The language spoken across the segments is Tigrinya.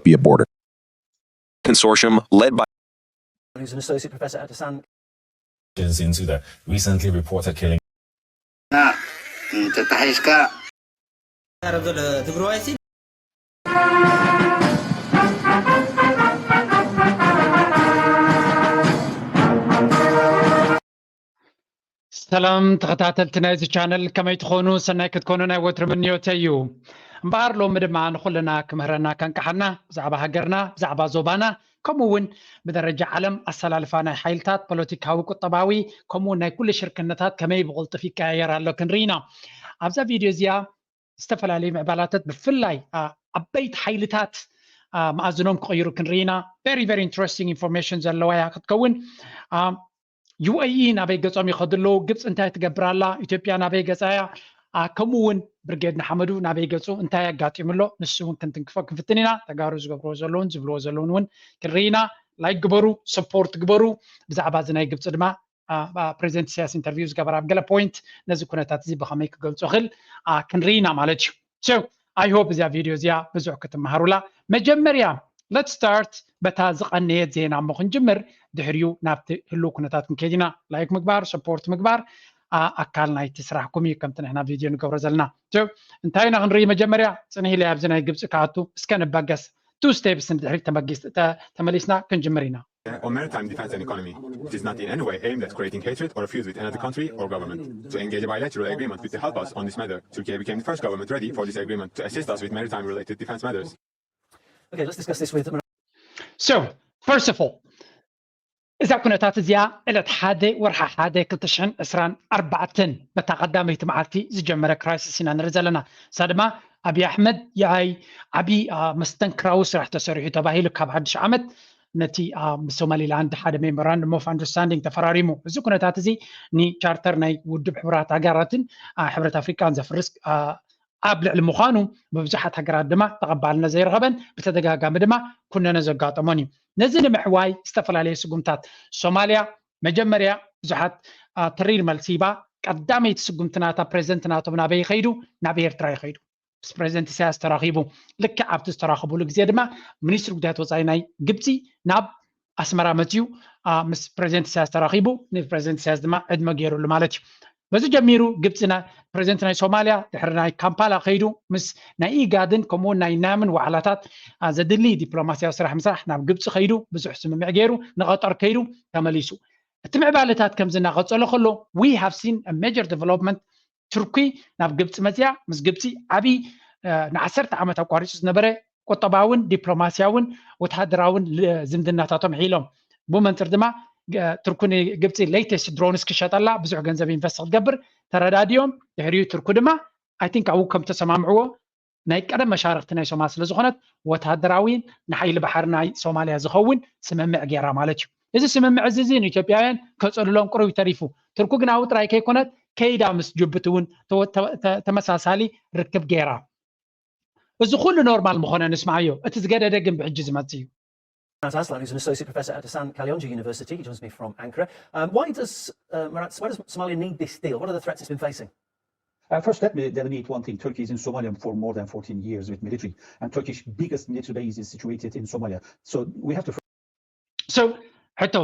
be a border. Consortium led by who's an associate professor at Hassan into the recently reported killing እና እንተጣሒስካ ትግራዋይ ሰላም ተኸታተልቲ ናይዚ ቻነል፣ ከመይ ትኾኑ? ሰናይ ክትኮኑ ናይ ወትሩ ምንዮተይ እዩ። እምበኣር ሎሚ ድማ ንኹልና ክምህረና ከንቅሓና ብዛዕባ ሃገርና፣ ብዛዕባ ዞባና፣ ከምኡ እውን ብደረጃ ዓለም ኣሰላልፋ ናይ ሓይልታት ፖለቲካዊ፣ ቁጠባዊ፣ ከምኡ እውን ናይ ኩሉ ሽርክነታት ከመይ ብቕልጡፍ ይቀያየር ኣሎ ክንርኢ ኢና። ኣብዛ ቪድዮ እዚኣ ዝተፈላለዩ ምዕባላታት ብፍላይ ዓበይቲ ሓይልታት መኣዝኖም ክቕይሩ ክንርኢ ኢና። Very very interesting information ዘለዋ እያ ክትከውን። ዩ ኤ ኢ ናበይ ገጾም ይኸዱ ኣለዉ? ግብፂ እንታይ ትገብር ኣላ? ኢትዮጵያ ናበይ ገፃ እያ? ከምኡ እውን ብርጌድ ንሓመዱ ናበይ ገፁ እንታይ ኣጋጢሙ ኣሎ? ንሱ እውን ክንትንክፎ ክንፍትን ኢና። ተጋሩ ዝገብርዎ ዘለውን ዝብልዎ ዘለውን እውን ክንርኢ ኢና። ላይክ ግበሩ፣ ሰፖርት ግበሩ። ብዛዕባ እዚ ናይ ግብፂ ድማ ፕሬዚደንት ኢሳያስ ኢንተርቪው ዝገበረ ኣብ ገለ ፖይንት ነዚ ኩነታት እዚ ብኸመይ ክገልፆ ክእል ክንርኢ ኢና ማለት እዩ። So I hope እዚኣ ቪድዮ እዚኣ ብዙሕ ክትመሃሩላ። መጀመርያ let's start በታ ዝቐነየት ዜና እሞ ክንጅምር፣ ድሕሪኡ ናብቲ ህልው ኩነታት ክንከይድ ኢና። ላይክ ምግባር፣ ሰፖርት ምግባር ኣካል ናይቲ ስራሕኩም እዩ፣ ከምቲ ንሕና ቪድዮ ንገብሮ ዘለና። So እንታይ ኢና ክንርኢ? መጀመርያ ፅንህ ኢለ ኣብዚ ናይ ግብፂ ክኣቱ እስከ ንበገስ። Two steps ንድሕሪት ተመጊስ- ተ- ተመሊስና ክንጅምር ኢና። On maritime defense and economy. It is not in any way aimed at creating hatred or feud with another country or government. To engage a bilateral agreement would help us on this matter. Turkey became the first government ready for this agreement to assist us with maritime related defense matters. Okay, let's discuss this with So first of all እዛ ኩነታት እዚኣ ዕለት ሓደ ወርሓ ሓደ ክልተ ሽሕን ዕስራን ኣርባዕተን በታ ቀዳመይቲ መዓልቲ ዝጀመረ ክራይሲስ ኢና ንርኢ ዘለና። እሳ ድማ ኣብይ ኣሕመድ የኣይ ዓብዪ መስተንክራዊ ስራሕ ተሰሪሑ ተባሂሉ ካብ ሓድሽ ዓመት ነቲ ምስ ሶማሊላንድ ሓደ memorandum of understanding ተፈራሪሙ። እዚ ኩነታት እዚ ንቻርተር ናይ ውድብ ሕቡራት ሃገራትን ሕብረት ኣፍሪቃን ዘፍርስ ኣብ ልዕሊ ምዃኑ ብብዙሓት ሃገራት ድማ ተቐባልነት ዘይረኸበን ብተደጋጋሚ ድማ ኩነነ ዘጋጠሞን እዩ። ነዚ ንምሕዋይ ዝተፈላለዩ ስጉምታት ሶማልያ መጀመርያ ብዙሓት ተሪር መልሲ ሂባ። ቀዳመይቲ ስጉምቲ ናታ ፕሬዚደንት ናቶም ናበይ ይኸይዱ? ናብ ኤርትራ ይኸይዱ። ምስ ፕሬዚደንት ኢሳያስ ተራኺቡ። ልክዕ ኣብቲ ዝተራኸቡሉ ግዜ ድማ ሚኒስትሪ ጉዳያት ወፃኢ ናይ ግብፂ ናብ ኣስመራ መፅዩ ምስ ፕሬዚደንት ኢሳያስ ተራኺቡ። ንፕሬዚደንት ኢሳያስ ድማ ዕድመ ገይሩሉ ማለት እዩ። በዚ ጀሚሩ ግብፂ ፕሬዚደንት ናይ ሶማልያ ድሕሪ ናይ ካምፓላ ከይዱ ምስ ናይ ኢጋድን ከምኡውን ናይ ናምን ዋዕላታት ዘድሊ ዲፕሎማሲያዊ ስራሕ ምስራሕ ናብ ግብፂ ከይዱ ብዙሕ ስምምዕ ገይሩ ንቐጠር ከይዱ ተመሊሱ። እቲ ምዕባለታት ከምዚ እናቐፀሎ ከሎ we have seen major development። ቱርኪ ናብ ግብፂ መፅያ ምስ ግብፂ ዓብዪ ንዓሰርተ ዓመት ኣቋሪፁ ዝነበረ ቁጠባውን ዲፕሎማሲያውን ወተሃደራውን ዝምድናታቶም ሒሎም። ብመንፅር ድማ ቱርኪ ንግብፂ latest drones ክሸጠላ ብዙሕ ገንዘብ ኢንቨስት ክትገብር ተረዳዲኦም። ድሕሪኡ ቱርኪ ድማ I think ኣብኡ ከም ተሰማምዕዎ ናይ ቀደም መሻርክቲ ናይ ሶማል ስለዝኾነት ወተሃደራዊን ንሓይሊ ባሕሪ ናይ ሶማልያ ዝኸውን ስምምዕ ገይራ ማለት እዩ። እዚ ስምምዕ እዚ እዚ ንኢትዮጵያውያን ከፀልሎም ቅሩብ ተሪፉ። ቱርኪ ግን ኣብኡ ጥራይ ከይኮነት ከይዳ ምስ ጅቡቲ እውን ተመሳሳሊ ርክብ ገይራ። እዚ ኩሉ ኖርማል ምኾነ ንስማዓዮ። እቲ ዝገደደ ግን ብሕጂ ዝመጽእ እዩ። Murat Aslan, who's an associate professor at Hasan Kalyonji University, he joins me from Ankara. Um, why does uh, Murat, why does Somalia need this deal? What are the threats it's been facing? Uh, first, let me delineate one thing. Turkey is in Somalia for more than fourteen years with military, and Turkish biggest military base is situated in Somalia. So we have to. So ሕቶ፣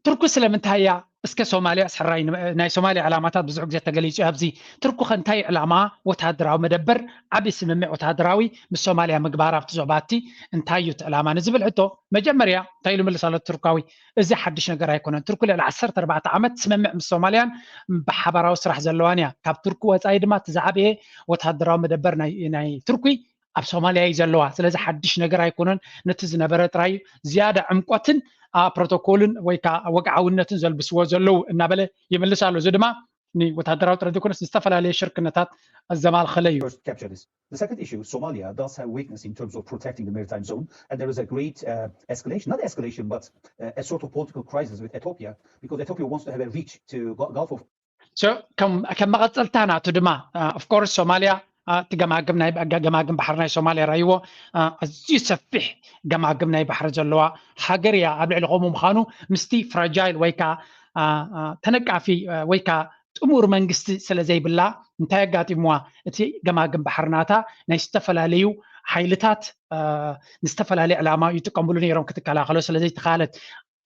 ቱርኪ ስለምንታይ እያ እስከ ሶማልያ ስሕራይ ናይ ሶማልያ ዕላማታት ብዙሕ ግዜ ተገሊጹ እዩ። ኣብዚ ቱርኪ ከ እንታይ ዕላማ ወተሃደራዊ መደበር ዓቢ ስምምዕ ወተሃደራዊ ምስ ሶማልያ ምግባር ኣብቲ ዞባቲ እንታይ እዩ እቲ ዕላማ ንዝብል ሕቶ መጀመርያ እንታይ ኢሉ ምልስ ኣሎ ቱርካዊ? እዚ ሓድሽ ነገር ኣይኮነን። ቱርኪ ልዕሊ ዓሰርተ ኣርባዕተ ዓመት ስምምዕ ምስ ሶማልያን ብሓባራዊ ስራሕ ዘለዋን እያ። ካብ ቱርኪ ወጻኢ ድማ እቲ ዝዓበየ ወተሃደራዊ መደበር ናይ ቱርኪ ኣብ ሶማልያ እዩ ዘለዋ። ስለዚ ሓድሽ ነገር ኣይኮነን። ነቲ ዝነበረ ጥራይ ዝያዳ ዕምቆትን ፕሮቶኮልን ወይ ከዓ ወግዓውነትን ዘልብስዎ ዘለዉ እናበለ ይምልስ ኣሎ። እዚ ድማ ንወታደራዊ ጥረት ዘይኮነስ ንዝተፈላለየ ሽርክነታት ዘማልኸለ እዩ። The second issue, Somalia does have weakness in terms of protecting the maritime zone, and there is a great uh, escalation, not escalation, but uh, a sort of political crisis with Ethiopia, because Ethiopia wants to have a reach to Gulf of ከም መቐፀልታ ናቱ ድማ ኦፍኮርስ ሶማልያ እቲ ገማግም ናይ ገማግም ባሕሪ ናይ ሶማልያ ራይዎ ኣዝዩ ሰፊሕ ገማግም ናይ ባሕሪ ዘለዋ ሃገር እያ። ኣብ ልዕሊ ከምኡ ምዃኑ ምስቲ ፍራጃይል ወይ ከዓ ተነቃፊ ወይ ከዓ ጥሙር መንግስቲ ስለ ዘይብላ እንታይ ኣጋጢምዋ? እቲ ገማግም ባሕሪ ናታ ናይ ዝተፈላለዩ ሓይልታት ንዝተፈላለየ ዕላማ ይጥቀምሉ ነይሮም ክትከላኸሎ ስለዘይተኻለት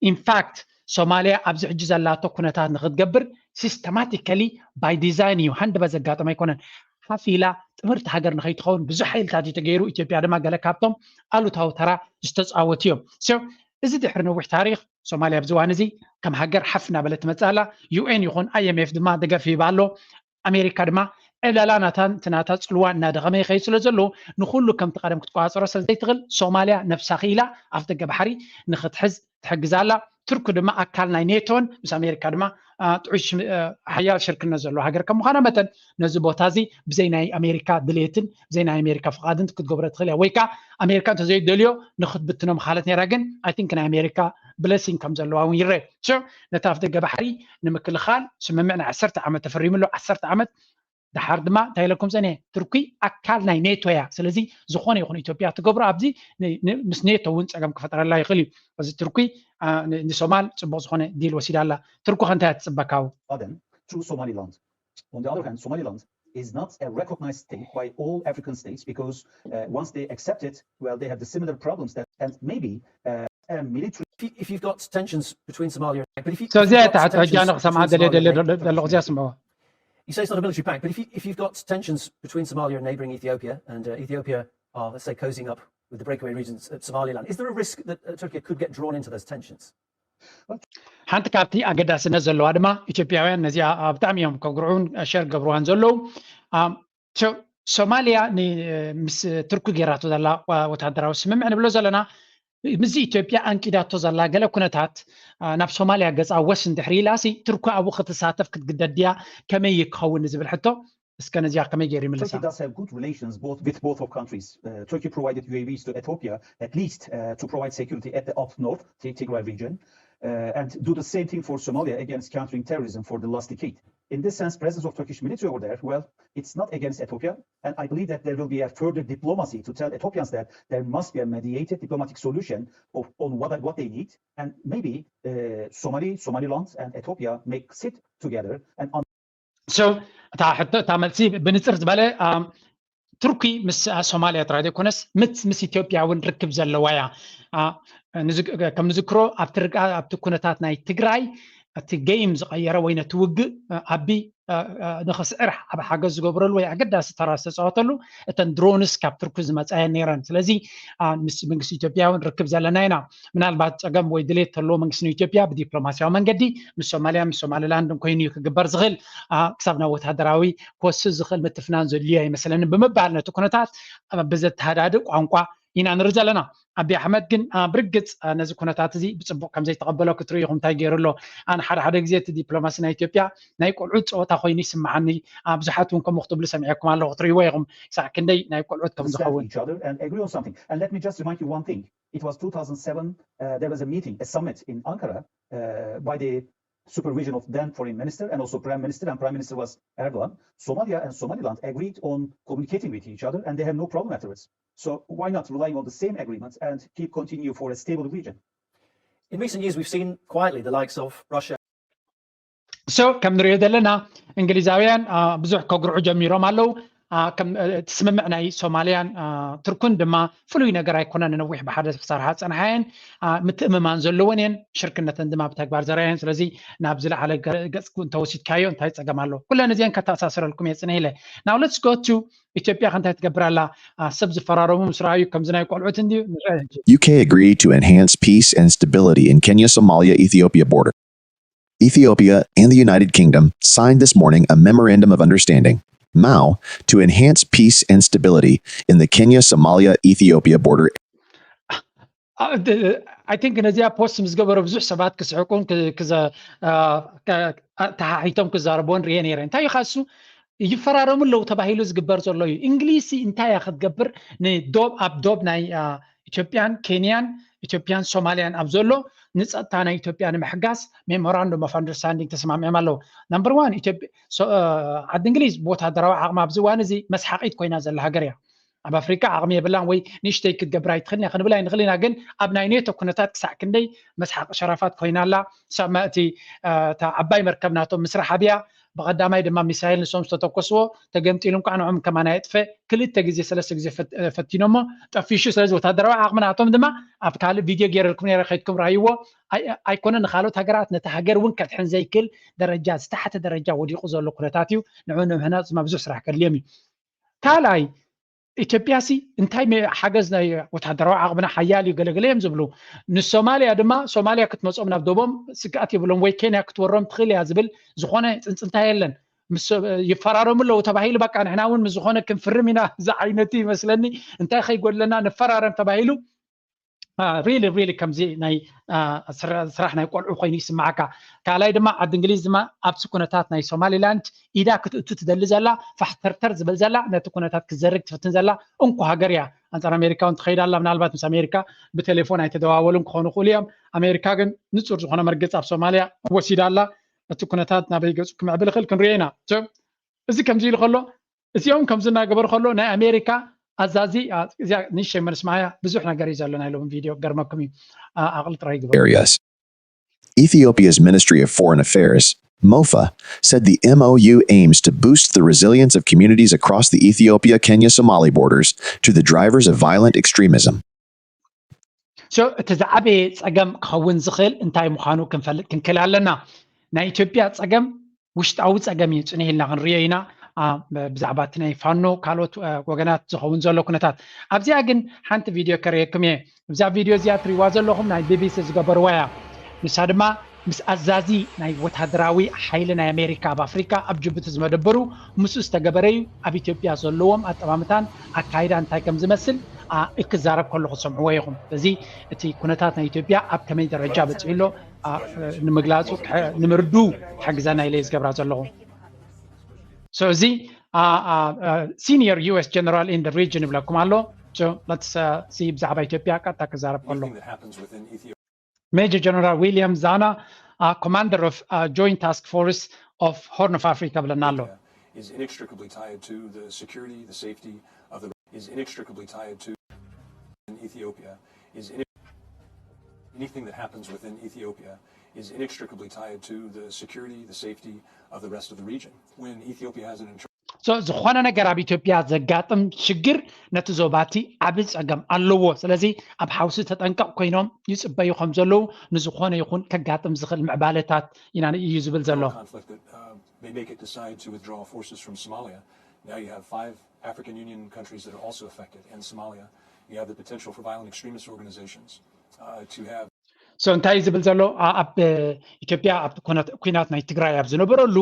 ኢንፋክት ሶማልያ ኣብዚ ሕጂ ዘላቶ ኩነታት ንክትገብር ሲስተማቲካሊ ባይ ዲዛይን እዩ። ሃንደበት ዘጋጠመ ኣይኮነን። ሓፍ ኢላ ጥምርቲ ሃገር ንከይትኸውን ብዙሕ ሓይልታት እዩ ተገይሩ። ኢትዮጵያ ድማ ገለ ካብቶም ኣሉታዊ ተራ ዝተፃወቱ እዮም። እዚ ድሕሪ ነዊሕ ታሪክ ሶማልያ ኣብዚ እዋን እዚ ከም ሃገር ሓፍ እናበለት ትመፅእ ኣላ። ዩ ኤን ይኹን ኣይ ኤም ኤፍ ድማ ደገፍ ይህባ ኣሎ። ኣሜሪካ ድማ ዕላላ ናታን እቲ ናታ ፅልዋ እናደኸመ ይኸይድ ስለ ዘሎ ንኩሉ ከምቲ ቀደም ክትቆፃፀሮ ስለ ዘይትኽእል ሶማልያ ነብሳ ክኢላ ኣፍ ደገ ባሕሪ ንክትሕዝ ትሕግዝ ኣላ። ቱርኪ ድማ ኣካል ናይ ኔቶን ምስ ኣሜሪካ ድማ ጥዑይ ሓያል ሽርክነት ዘለዎ ሃገር ከም ምዃና መጠን ነዚ ቦታ እዚ ብዘይ ናይ ኣሜሪካ ድሌትን ብዘይ ናይ ኣሜሪካ ፍቓድን ክትገብሮ ትኽእል እያ። ወይ ከዓ ኣሜሪካ እንተዘይደልዮ ንክትብትኖ ምኻለት ነይራ። ግን ኣይ ቲንክ ናይ ኣሜሪካ ብለሲንግ ከም ዘለዋ እውን ይረአ። ነቲ ኣፍ ደገ ባሕሪ ንምክልኻል ስምምዕ ናይ ዓሰርተ ዓመት ተፈሪሙ ኣሎ። ዓሰርተ ዓመት ድሓር ድማ እንታይ ኢለኩም ፀኒሐ? ቱርኪ ኣካል ናይ ኔቶ እያ። ስለዚ ዝኾነ ይኹን ኢትዮጵያ ትገብሮ ኣብዚ ምስ ኔቶ እውን ፀገም ክፈጥረላ ይኽእል እዩ። እዚ ቱርኪ ንሶማል ፅቡቅ ዝኾነ ዲል ወሲዳ ኣላ። ቱርኪ ከ እንታይ እያ ትፅበካ? Aden to Somaliland. On the other hand, Somaliland is not a recognized state by all African states because uh, once they accept it, well, they have the similar problems that and maybe uh, a military. If, you, if you've got tensions between Somalia, but if you, so if you've got tensions between Somalia and neighbouring Ethiopia, and uh, Ethiopia are, let's say, cosing up with the breakaway regions, uh, and maybe uh, a military. If, if you've got tensions between Somalia and neighbouring Ethiopia, and uh, Ethiopia are, let's say, cosing up with the breakaway regions of Somaliland, is there a risk that uh, Turkey could get drawn into those tensions? ሓንቲ ካብቲ ኣገዳስነት ዘለዋ ድማ ኢትዮጵያውያን ነዚኣ ብጣዕሚ እዮም ከጉርዑን ሸር ገብርዋን ዘለዉ። ሶማልያ ምስ ቱርኪ ገይራቶ ዘላ ወታደራዊ ስምምዕ ንብሎ ዘለና ምስዚ ኢትዮጵያ ኣንቂዳቶ ዘላ ገለ ኩነታት ናብ ሶማልያ ገፃ ወስ እንድሕሪ ኢላሲ ቱርኪ ኣብኡ ክትሳተፍ ክትግደድ ድያ? ከመይ ክኸውን ዝብል ሕቶ እስከ ነዚኣ ከመይ ገይሩ ይምልሳ? Turkey does have good relations both with both of countries. Uh, Turkey provided U A Vs to Ethiopia at least uh, to provide security at the up north Tigray region uh, and do the same thing for Somalia against countering terrorism for the last decade. In this sense, presence of Turkish military over there, well, it's not against Ethiopia. And I believe that there will be a further diplomacy to tell Ethiopians that there must be a mediated diplomatic solution of, on what, what they need. And maybe uh, Somali, Somaliland and Ethiopia may sit together and so እታ ሕቶ እታ መልሲ ብንፅር ዝበለ ቱርኪ ምስ ሶማልያ ጥራይ ዘይኮነስ ምስ ምስ ኢትዮጵያ እውን ርክብ ዘለዋ እያ። ከም ንዝክሮ ኣብቲ ኩነታት ናይ ትግራይ እቲ ጌም ዝቀየረ ወይ ነቲ ውግእ ኣቢ ንክስዕር ኣብ ሓገዝ ዝገብረሉ ወይ ኣገዳሲ ተራ ዝተፃወተሉ እተን ድሮንስ ካብ ቱርኪ ዝመፃየን ነይረን። ስለዚ ምስ መንግስቲ ኢትዮጵያ እውን ርክብ ዘለና ኢና። ምናልባት ፀገም ወይ ድሌት ተለዎ መንግስቲ ኢትዮጵያ ብዲፕሎማሲያዊ መንገዲ ምስ ሶማልያ ምስ ሶማሊላንድን ኮይኑ እዩ ክግበር ዝኽእል። ክሳብ ናብ ወታደራዊ ክወስድ ዝኽእል ምትፍናን ዘድልዮ ኣይመስለንን ብምባል ነቲ ኩነታት ብዘተሃዳድእ ቋንቋ ኢና ንርኢ ዘለና። ኣቢ ኣሕመድ ግን ብርግፅ ነዚ ኩነታት እዚ ብፅቡቅ ከም ዘይተቐበሎ ክትርኢ ኢኹም። እንታይ ገይሩ ኣሎ? ኣነ ሓደ ሓደ ግዜ እቲ ዲፕሎማሲ ናይ ኢትዮጵያ ናይ ቆልዑት ፀወታ ኮይኑ ይስምዓኒ። ብዙሓት እውን ከምኡ ክትብሉ ሰሚዐኩም ኣለኹ። ክትርእይዎ ኢኹም ክሳዕ ክንደይ ናይ ቆልዑት ከም ዝኸውን። It was two thousand seven, uh, there was a meeting, a summit in Ankara uh, by the supervision of then Foreign Minister and also Prime Minister, and Prime Minister was Erdogan. Somalia and Somaliland agreed on communicating with each other, and they have no problem afterwards. So why not relying on the same agreement and keep continue for a stable region? In recent years, we've seen quietly the likes of Russia. So ከም ንሪኦ ዘለና እንግሊዛውያን ብዙሕ ከጉርዑ ጀሚሮም ኣለዉ። እቲ ስምምዕ ናይ ሶማልያን ቱርክን ድማ ፍሉይ ነገር ኣይኮነን። ንነዊሕ ብሓደ ክሰርሓ ዝፀንሓ እየን። ምትእምማን ዘለወን እየን። ሽርክነተን ድማ ብተግባር ዘርኣየን። ስለዚ ናብ ዝለዓለ ገፅ እንተወሲድካዮ እንታይ ፀገም ኣሎ? ኩለን እዚአን ከተኣሳስረልኩም እየ ፅነ ኢለ። Now let's go to ኢትዮጵያ ከ እንታይ ትገብር ኣላ? ሰብ ዝፈራረሙ ምስ ረኣዩ ከምዚ ናይ ቆልዑት እንድዩ። U K agreed to enhance peace and stability in Kenya Somalia Ethiopia border. Ethiopia and the United Kingdom signed this morning a memorandum of understanding, M O U, to enhance peace and stability in the Kenya Somalia Ethiopia border. I think ነዚኣ ፖስት ምስ ገበሩ ብዙሕ ሰባት ክስሕቁን ተሓሒቶም ክዛረብዎን ርኤ ነይረ። እንታይ እዩ ካሱ ይፈራረሙ ኣለዉ ተባሂሉ ዝግበር ዘሎ እዩ። እንግሊዝ እንታይ እያ ክትገብር? ንዶብ ኣብ ዶብ ናይ ኢትዮጵያን ኬንያን ኢትዮጵያን ሶማልያን ኣብ ዘሎ ንፀጥታ ናይ ኢትዮጵያ ንምሕጋዝ memorandum of understanding ተስማሚዖም ኣለዉ። Number one ዓዲ እንግሊዝ ብወታደራዊ ዓቕሚ ኣብዚ እዋን እዚ መስሓቂት ኮይና ዘላ ሃገር እያ። ኣብ ኣፍሪካ ዓቕሚ የብላን ወይ ንእሽተይ ክትገብር ኣይትኽእልን እያ ክንብል ኣይንኽእል ኢና። ግን ኣብ ናይ ኔቶ ኩነታት ክሳዕ ክንደይ መስሓቂ ሸራፋት ኮይና ኣላ። ሳማ እቲ እታ ዓባይ መርከብ ናቶም ምስራሕ ኣብያ ብቐዳማይ ድማ ሚሳይል ንሶም ዝተተኮስዎ ተገምጢሉ እንኳዕ ንዖም ከማና የጥፈ ክልተ ግዜ ሰለስተ ግዜ ፈት- ፈቲኖሞ ጠፊሹ። ስለዚ ወታደራዊ ዓቕሚ ናቶም ድማ ኣብ ካልእ ቪድዮ ገይረልኩም ነረ ከይድኩም ራይዎ። ኣይኮነ ንካልኦት ሃገራት ነቲ ሃገር እውን ከድሕን ዘይክእል ደረጃ ዝተሓተ ደረጃ ወዲቑ ዘሎ ኩነታት እዩ። ንዑ ንምህናፅ ድማ ብዙሕ ስራሕ ከድልዮም እዩ። ካልኣይ ኢትዮጵያ ሲ እንታይ ሓገዝ ናይ ወታደራዊ ዓቕምና ሓያል እዩ ገለገለ እዮም ዝብሉ። ንሶማልያ ድማ ሶማልያ ክትመፆም ናብ ደቦም ስግኣት የብሎም ወይ ኬንያ ክትወሮም ትኽእል እያ ዝብል ዝኾነ ፅንፅንታ የለን። ምስ ይፈራረሙ ኣለዉ ተባሂሉ በቃ ንሕና እውን ምስ ዝኾነ ክንፍርም ኢና ዝዓይነቱ ይመስለኒ። እንታይ ከይጎድለና ንፈራረም ተባሂሉ ሪሊ ሪሊ ከምዚ ናይ ስራሕ ናይ ቆልዑ ኮይኑ ይስማዓካ። ካልኣይ ድማ ዓዲ እንግሊዝ ድማ ኣብዚ ኩነታት ናይ ሶማሊላንድ ኢዳ ክትእቱ ትደሊ ዘላ ፋሕተርተር ዝብል ዘላ ነቲ ኩነታት ክዘርግ ትፍትን ዘላ እንኮ ሃገር እያ። ኣንፃር ኣሜሪካ እውን ትኸይድ ኣላ። ምናልባት ምስ ኣሜሪካ ብቴሌፎን ኣይተደዋወሉን ክኾኑ ይኽእሉ እዮም። ኣሜሪካ ግን ንፁር ዝኾነ መርገፂ ኣብ ሶማልያ ወሲዳ ኣላ። እቲ ኩነታት ናበይ ገፁ ክምዕብል ይኽእል ክንሪኦ ኢና። እዚ ከምዚ ኢሉ ከሎ እዚኦም ከምዚ እናገበሩ ከሎ ናይ ኣሜሪካ ኣዛዚ እዚኣ ንሸይ መልስ ማያ ብዙሕ ነገር እዩ ዘሎ ናይ ሎም ቪድዮ ገርመኩም እዩ። ኣቕሊ ጥራይ ግበሩ። Ethiopia's Ministry of Foreign Affairs, MOFA, said the M O U aims to boost the resilience of communities across the Ethiopia Kenya Somali borders to the drivers of violent extremism. So እቲ ዝዓበየ ፀገም ክኸውን ዝኽእል እንታይ ምዃኑ ክንፈልጥ ክንክእል ኣለና። ናይ ኢትዮጵያ ፀገም ውሽጣዊ ፀገም እዩ ፅንህ ኢልና ክንሪኦ ኢና። ብዛዕባ እቲ ናይ ፋኖ ካልኦት ወገናት ዝኸውን ዘሎ ኩነታት ኣብዚኣ ግን ሓንቲ ቪድዮ ከርእየኩም እየ። እዛ ቪድዮ እዚኣ ትሪዋ ዘለኹም ናይ ቢቢሲ ዝገበርዋ እያ። ንሳ ድማ ምስ ኣዛዚ ናይ ወታደራዊ ሓይሊ ናይ ኣሜሪካ ኣብ ኣፍሪካ ኣብ ጅቡቲ ዝመደበሩ ምስኡ ዝተገበረ እዩ። ኣብ ኢትዮጵያ ዘለዎም ኣጠማምታን ኣካይዳ እንታይ ከም ዝመስል ክዛረብ ከለኹ ትሰምዕዎ ኢኹም። ስለዚ እቲ ኩነታት ናይ ኢትዮጵያ ኣብ ከመይ ደረጃ በፂሑ ኣሎ ንምግላፁ ንምርዱ ክሕግዘና ኢለ ዝገብራ ዘለኹ። So እዚ senior U S general in the region ይብለኩም ኣሎ። ብዛዕባ ኢትዮጵያ ቀጥታ ክዛረብ ከሎ Major General William Zana, uh, commander of uh, Joint Task Force of Horn of Africa ብለና ኣሎ። Is inextricably tied to the security, the safety of the is inextricably tied to in Ethiopia is in, anything that happens within Ethiopia is inextricably tied to the security, the safety of the rest of the region. When Ethiopia has an internal So ዝኾነ ነገር ኣብ ኢትዮጵያ ዘጋጥም ሽግር ነቲ ዞባቲ ዓቢ ጸገም ኣለዎ። ስለዚ ኣብ ሓውሲ ተጠንቀቕ ኮይኖም ይጽበዩ ከም ዘለዉ ንዝኾነ ይኹን ከጋጥም ዝኽእል ምዕባለታት ኢና እዩ ዝብል ዘሎ። Conflict that uh, may make it decide to withdraw forces from Somalia. Now you have five African Union countries that are also affected and Somalia. You have the potential for violent extremist organizations uh, to have So እንታይ እዩ ዝብል ዘሎ ኣብ ኢትዮጵያ ኣብ ኩናት ናይ ትግራይ ኣብ ዝነበረሉ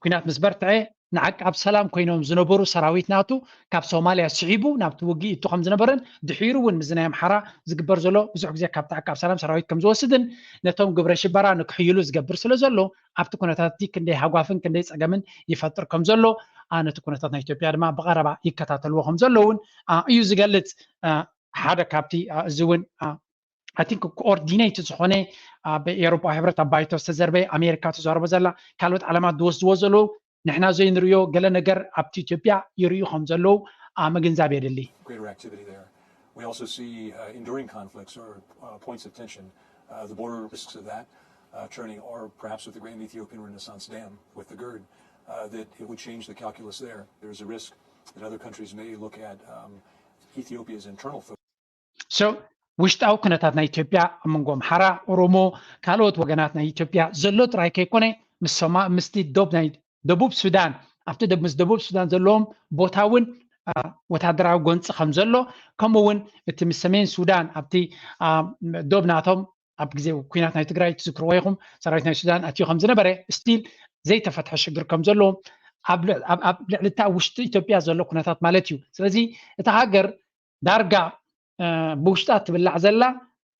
ኩናት ምስ በርትዐ ንዓቃብ ሰላም ኮይኖም ዝነበሩ ሰራዊት ናቱ ካብ ሶማልያ ስዒቡ ናብቲ ውግእ ይእቱ ከም ዝነበረን ድሒሩ እውን ምስ ናይ ኣምሓራ ዝግበር ዘሎ ብዙሕ ግዜ ካብቲ ዓቃብ ሰላም ሰራዊት ከም ዝወስድን ነቶም ግብረ ሽበራ ንክሕይሉ ዝገብር ስለ ዘሎ ኣብቲ ኩነታት እቲ ክንደይ ሃጓፍን ክንደይ ፀገምን ይፈጥር ከም ዘሎ ነቲ ኩነታት ናይ ኢትዮጵያ ድማ ብቐረባ ይከታተልዎ ከም ዘለውን እዩ ዝገልፅ። ሓደ ካብቲ እዚ እውን I think ኮኦርዲኔት ዝኾነ ኣብ ኤሮፓ ሕብረት ኣብ ባይቶ ዝተዘርበየ ኣሜሪካ ተዛረቦ ዘላ ካልኦት ዓለማት ዝወስድዎ ዘለዉ ንሕና ዘይንሪኦ ገለ ነገር ኣብቲ ኢትዮጵያ ይርእዩ ከም ዘለዉ ምግንዛብ የድሊ። We also see uh, enduring conflicts or uh, points of tension. Uh, the border risks of that uh, turning, or perhaps with the Grand Ethiopian Renaissance Dam with the GERD, uh, that it would change the calculus there. There's a risk that other countries may look at um, Ethiopia's internal So ውሽጣዊ ኩነታት ናይ ኢትዮጵያ ኣብ መንጎ ኣምሓራ፣ ኦሮሞ፣ ካልኦት ወገናት ናይ ኢትዮጵያ ዘሎ ጥራይ ከይኮነ ምስቲ ዶብ ናይ ደቡብ ሱዳን ኣብቲ ምስ ደቡብ ሱዳን ዘለዎም ቦታ እውን ወታደራዊ ጎንፂ ከም ዘሎ ከምኡ እውን እቲ ምስ ሰሜን ሱዳን ኣብቲ ዶብ ናቶም ኣብ ግዜ ኩናት ናይ ትግራይ ትዝክርዎ ኢኹም ሰራዊት ናይ ሱዳን ኣትዩ ከም ዝነበረ ስቲል ዘይተፈትሐ ሽግር ከም ዘለዎ ኣብ ልዕሊ እታ ውሽጢ ኢትዮጵያ ዘሎ ኩነታት ማለት እዩ። ስለዚ እታ ሃገር ዳርጋ ብውሽጣ ትብላዕ ዘላ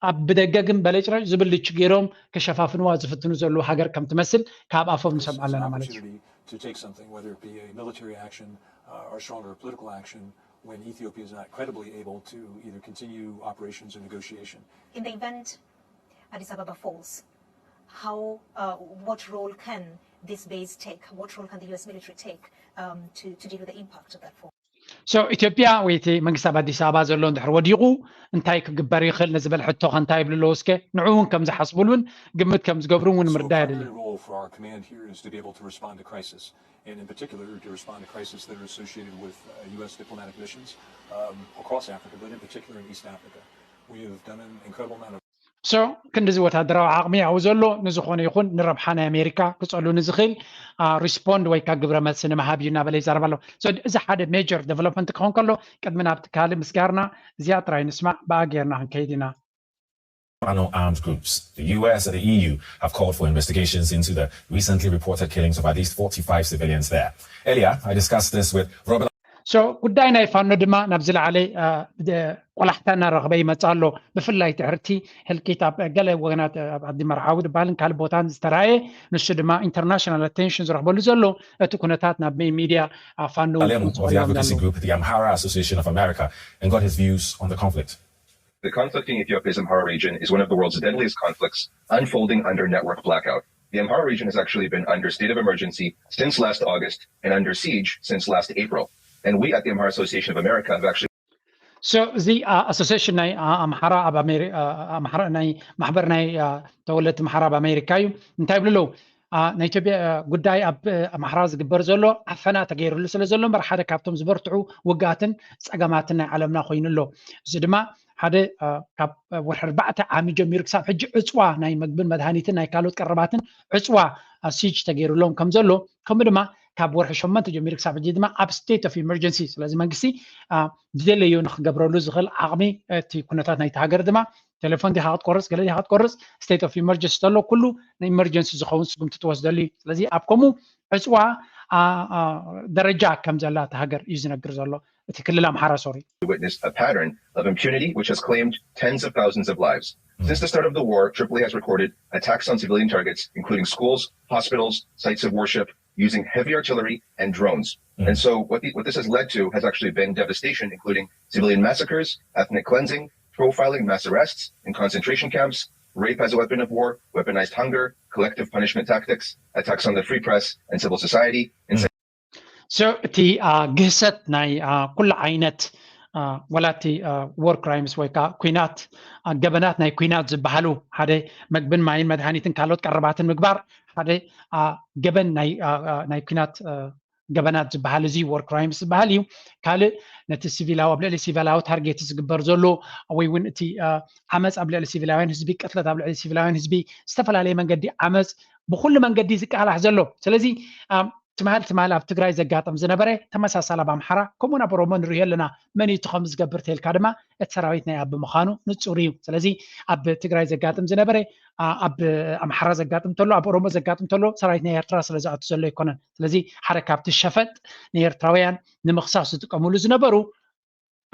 ኣብ ብደገ ግን በለጭረጭ ዝብል ልቹ ገይሮም ከሸፋፍንዋ ዝፍትኑ ዘለዉ ሃገር ከም ትመስል ካብ ኣፎም ንሰምዖ ኣለና ማለት እዩ። To take something, whether it be a military action uh, or stronger political action, when Ethiopia is not credibly able to either continue operations or negotiation. In the event Addis Ababa falls, how, uh, what role can this base take? What role can the U S military take um, to, to deal with the impact of that fall? So ኢትዮጵያ ወይ እቲ መንግስቲ ኣብ ኣዲስ ኣበባ ዘሎ እንድሕር ወዲቑ እንታይ ክግበር ይኽእል ንዝበል ሕቶ ከ እንታይ ይብሉ ኣለዉ? እስከ ንዑ እውን ከም ዝሓስቡሉ እውን ግምት ከም ዝገብሩ እውን ምርዳእ የድሊ። Role for our command here is to be able to respond to crisis, and in particular to respond to crisis that are associated with uh, U S diplomatic missions um, across Africa, but in particular in East Africa. We have done an incredible amount of So ክንድዚ ወታደራዊ ዓቕሚ ኣብኡ ዘሎ ንዝኾነ ይኹን ንረብሓ ናይ ኣሜሪካ ክፀሉ ንዝኽእል ሪስፖንድ ወይ ከዓ ግብረ መልሲ ንምሃብ እዩ እናበለ ይዛረብ ኣሎ። So እዚ ሓደ ሜጀር ዴቨሎፕመንት ክኸውን ከሎ ቅድሚ ናብቲ ካልእ ምስጋርና እዚኣ ጥራይ ንስማዕ ብኣ ጌርና ክንከይድ ኢና። Armed groups. The U S and the E U have called for investigations into the recently reported killings of at least forty-five civilians there. Earlier, I discussed this with Robert. So ጉዳይ ናይ ፋኖ ድማ ናብ ዝለዓለ ቆላሕታ እናረኸበ ይመፅእ ኣሎ። ብፍላይ ትሕርቲ ህልቂት ኣብ ገለ ወገናት ኣብ ዓዲ መርዓዊ ዝበሃልን ካልእ ቦታን ዝተራእየ ንሱ ድማ ኢንተርናሽናል ኣቴንሽን ዝረኽበሉ ዘሎ እቲ ኩነታት ናብ ሚድያ ፋኖ Alemu of the advocacy group, the Amhara Association of America, and got his views on the conflict. The conflict in Ethiopia's Amhara region is one of the world's deadliest conflicts, unfolding under network blackout. The Amhara region has actually been under state of emergency since last August and under siege since last April. And we at the Amhara Association of America have actually So እዚ ኣሶሲሽን ናይ ኣምሓራ ኣብ ኣምሓራ ናይ ማሕበር ናይ ተወለድቲ ኣምሓራ ኣብ ኣሜሪካ እዩ። እንታይ ይብሉ ኣለዉ? ናይ ኢትዮጵያ ጉዳይ ኣብ ኣምሓራ ዝግበር ዘሎ ዓፈና ተገይርሉ ስለ ዘሎ እምበር ሓደ ካብቶም ዝበርትዑ ውግኣትን ፀገማትን ናይ ዓለምና ኮይኑ ኣሎ። እዚ ድማ ሓደ ካብ ወርሒ ኣርባዕተ ዓሚ ጀሚሩ ክሳብ ሕጂ ዕፅዋ ናይ መግብን መድሃኒትን ናይ ካልኦት ቀረባትን ዕፅዋ ሲጅ ተገይሩሎም ከም ዘሎ ከምኡ ድማ ካብ ወርሒ ሸሞንተ ጀሚሩ ክሳብ ሕጂ ድማ ኣብ ስቴት ኦፍ ኢመርጀንሲ ስለዚ መንግስቲ ዝደለዩ ንክገብረሉ ዝኽእል ዓቕሚ እቲ ኩነታት ናይቲ ሃገር ድማ ቴሌፎን ዲኻ ክትቆርፅ ገለ ዲኻ ክትቆርፅ ስቴት ኦፍ ኢመርጀንሲ ተሎ ኩሉ ንኢመርጀንሲ ዝኸውን ስጉምቲ ትወስደሉ እዩ። ስለዚ ኣብ ከምኡ ዕፅዋ ደረጃ ከም ዘላ እቲ ሃገር እዩ ዝነግር ዘሎ እቲ ክልል ኣምሓራ ሶሪ። witnessed a pattern of impunity which has claimed tens of thousands of lives. Since the start of the war, Tripoli has recorded attacks on civilian targets, including schools, hospitals, sites of worship, using heavy artillery and drones. And so, what, the, what this has led to has actually been devastation, including civilian massacres, ethnic cleansing, profiling, mass arrests, and concentration camps, rape as a weapon of war, weaponized hunger, collective punishment tactics, attacks on the free press and civil society, and So እቲ ግህሰት ናይ ኩሉ ዓይነት ወላ እቲ ዎር ክራይምስ ወይ ከዓ ኩናት ገበናት ናይ ኩናት ዝበሃሉ ሓደ መግብን ማይን መድሃኒትን ካልኦት ቀረባትን ምግባር ሓደ ገበን ናይ ኩናት ገበናት ዝበሃል እዚ ዎር ክራይምስ ዝበሃል እዩ። ካልእ ነቲ ሲቪላዊ ኣብ ልዕሊ ሲቪላዊ ታርጌት ዝግበር ዘሎ ወይ እውን እቲ ዓመፅ ኣብ ልዕሊ ሲቪላውያን ህዝቢ ቅትለት ኣብ ልዕሊ ሲቪላውያን ህዝቢ ዝተፈላለየ መንገዲ ዓመፅ ብኩሉ መንገዲ ዝቃላሕ ዘሎ ስለዚ ትማል ትማል ኣብ ትግራይ ዘጋጥም ዝነበረ ተመሳሳሊ ኣብ ኣምሓራ ከምኡውን ኣብ ኦሮሞ ንሪኦ ኣለና። መን እዩ እቲ ከም ዝገብር ተልካ ድማ እቲ ሰራዊት ናይ ኣብ ምዃኑ ንፁር እዩ። ስለዚ ኣብ ትግራይ ዘጋጥም ዝነበረ ኣብ ኣምሓራ ዘጋጥም ተሎ ኣብ ኦሮሞ ዘጋጥም ተሎ ሰራዊት ናይ ኤርትራ ስለ ዝኣቱ ዘሎ ኣይኮነን። ስለዚ ሓደ ካብቲ ሸፈጥ ንኤርትራውያን ንምኽሳስ ዝጥቀምሉ ዝነበሩ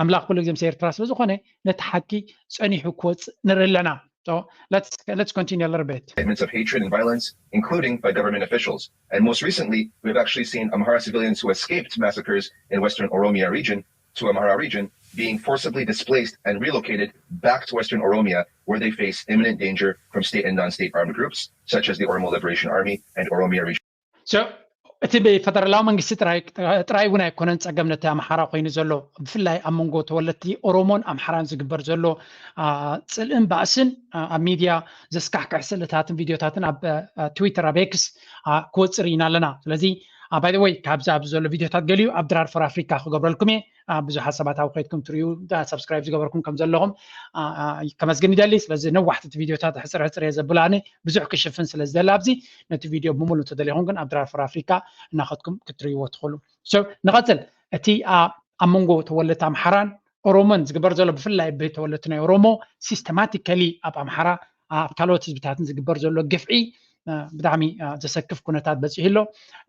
ኣምላኽ ኩሉ ግዜ ምስ ኤርትራ ስለ ዝኾነ ነቲ ሓቂ ጸኒሑ ክወጽእ ንርኢ ኣለና። So let's let's continue a little bit. Statements of hatred and violence, including by government officials. And most recently, we've actually seen Amhara civilians who escaped massacres in western Oromia region to Amhara region being forcibly displaced and relocated back to western Oromia, where they face imminent danger from state and non-state armed groups such as the Oromo Liberation Army and Oromia region. So እቲ ብፈደራላዊ መንግስቲ ጥራይ እውን ኣይኮነን ጸገም ነቲ ኣምሓራ ኮይኑ ዘሎ ብፍላይ ኣብ መንጎ ተወለድቲ ኦሮሞን ኣምሓራን ዝግበር ዘሎ ፅልእን ባእስን ኣብ ሚድያ ዘስካሕክሕ ስእልታትን ቪድዮታትን ኣብ ትዊተር ኣብ ኤክስ ክወፅእ ርኢና ኣለና። ስለዚ ባይ ወይ ካብዚ ኣብዚ ዘሎ ቪድዮታት ገሊኡ ኣብ ድራር ፎር ኣፍሪካ ክገብረልኩም እየ። ብዙሓት ሰባት ኣብ ከይድኩም ትሪኡ ሳብስክራይብ ዝገበርኩም ከም ዘለኹም ከመስግን ይደሊ። ስለዚ ነዋሕቲ እቲ ቪድዮታት ሕፅር ሕፅር እየ ዘብላኒ ብዙሕ ክሽፍን ስለ ዝደሊ ኣብዚ ነቲ ቪድዮ ብምሉ እንተደሊኹም ግን ኣብ ድራር ፎር ኣፍሪካ እናኸድኩም ክትርእይዎ ትኽእሉ። ንቐፅል። እቲ ኣብ መንጎ ተወለድቲ ኣምሓራን ኦሮሞን ዝግበር ዘሎ ብፍላይ ብተወለድቲ ናይ ኦሮሞ ሲስተማቲካሊ ኣብ ኣምሓራ ኣብ ካልኦት ህዝብታትን ዝግበር ዘሎ ግፍዒ ብጣዕሚ ዘሰክፍ ኩነታት በፂሑ ኣሎ።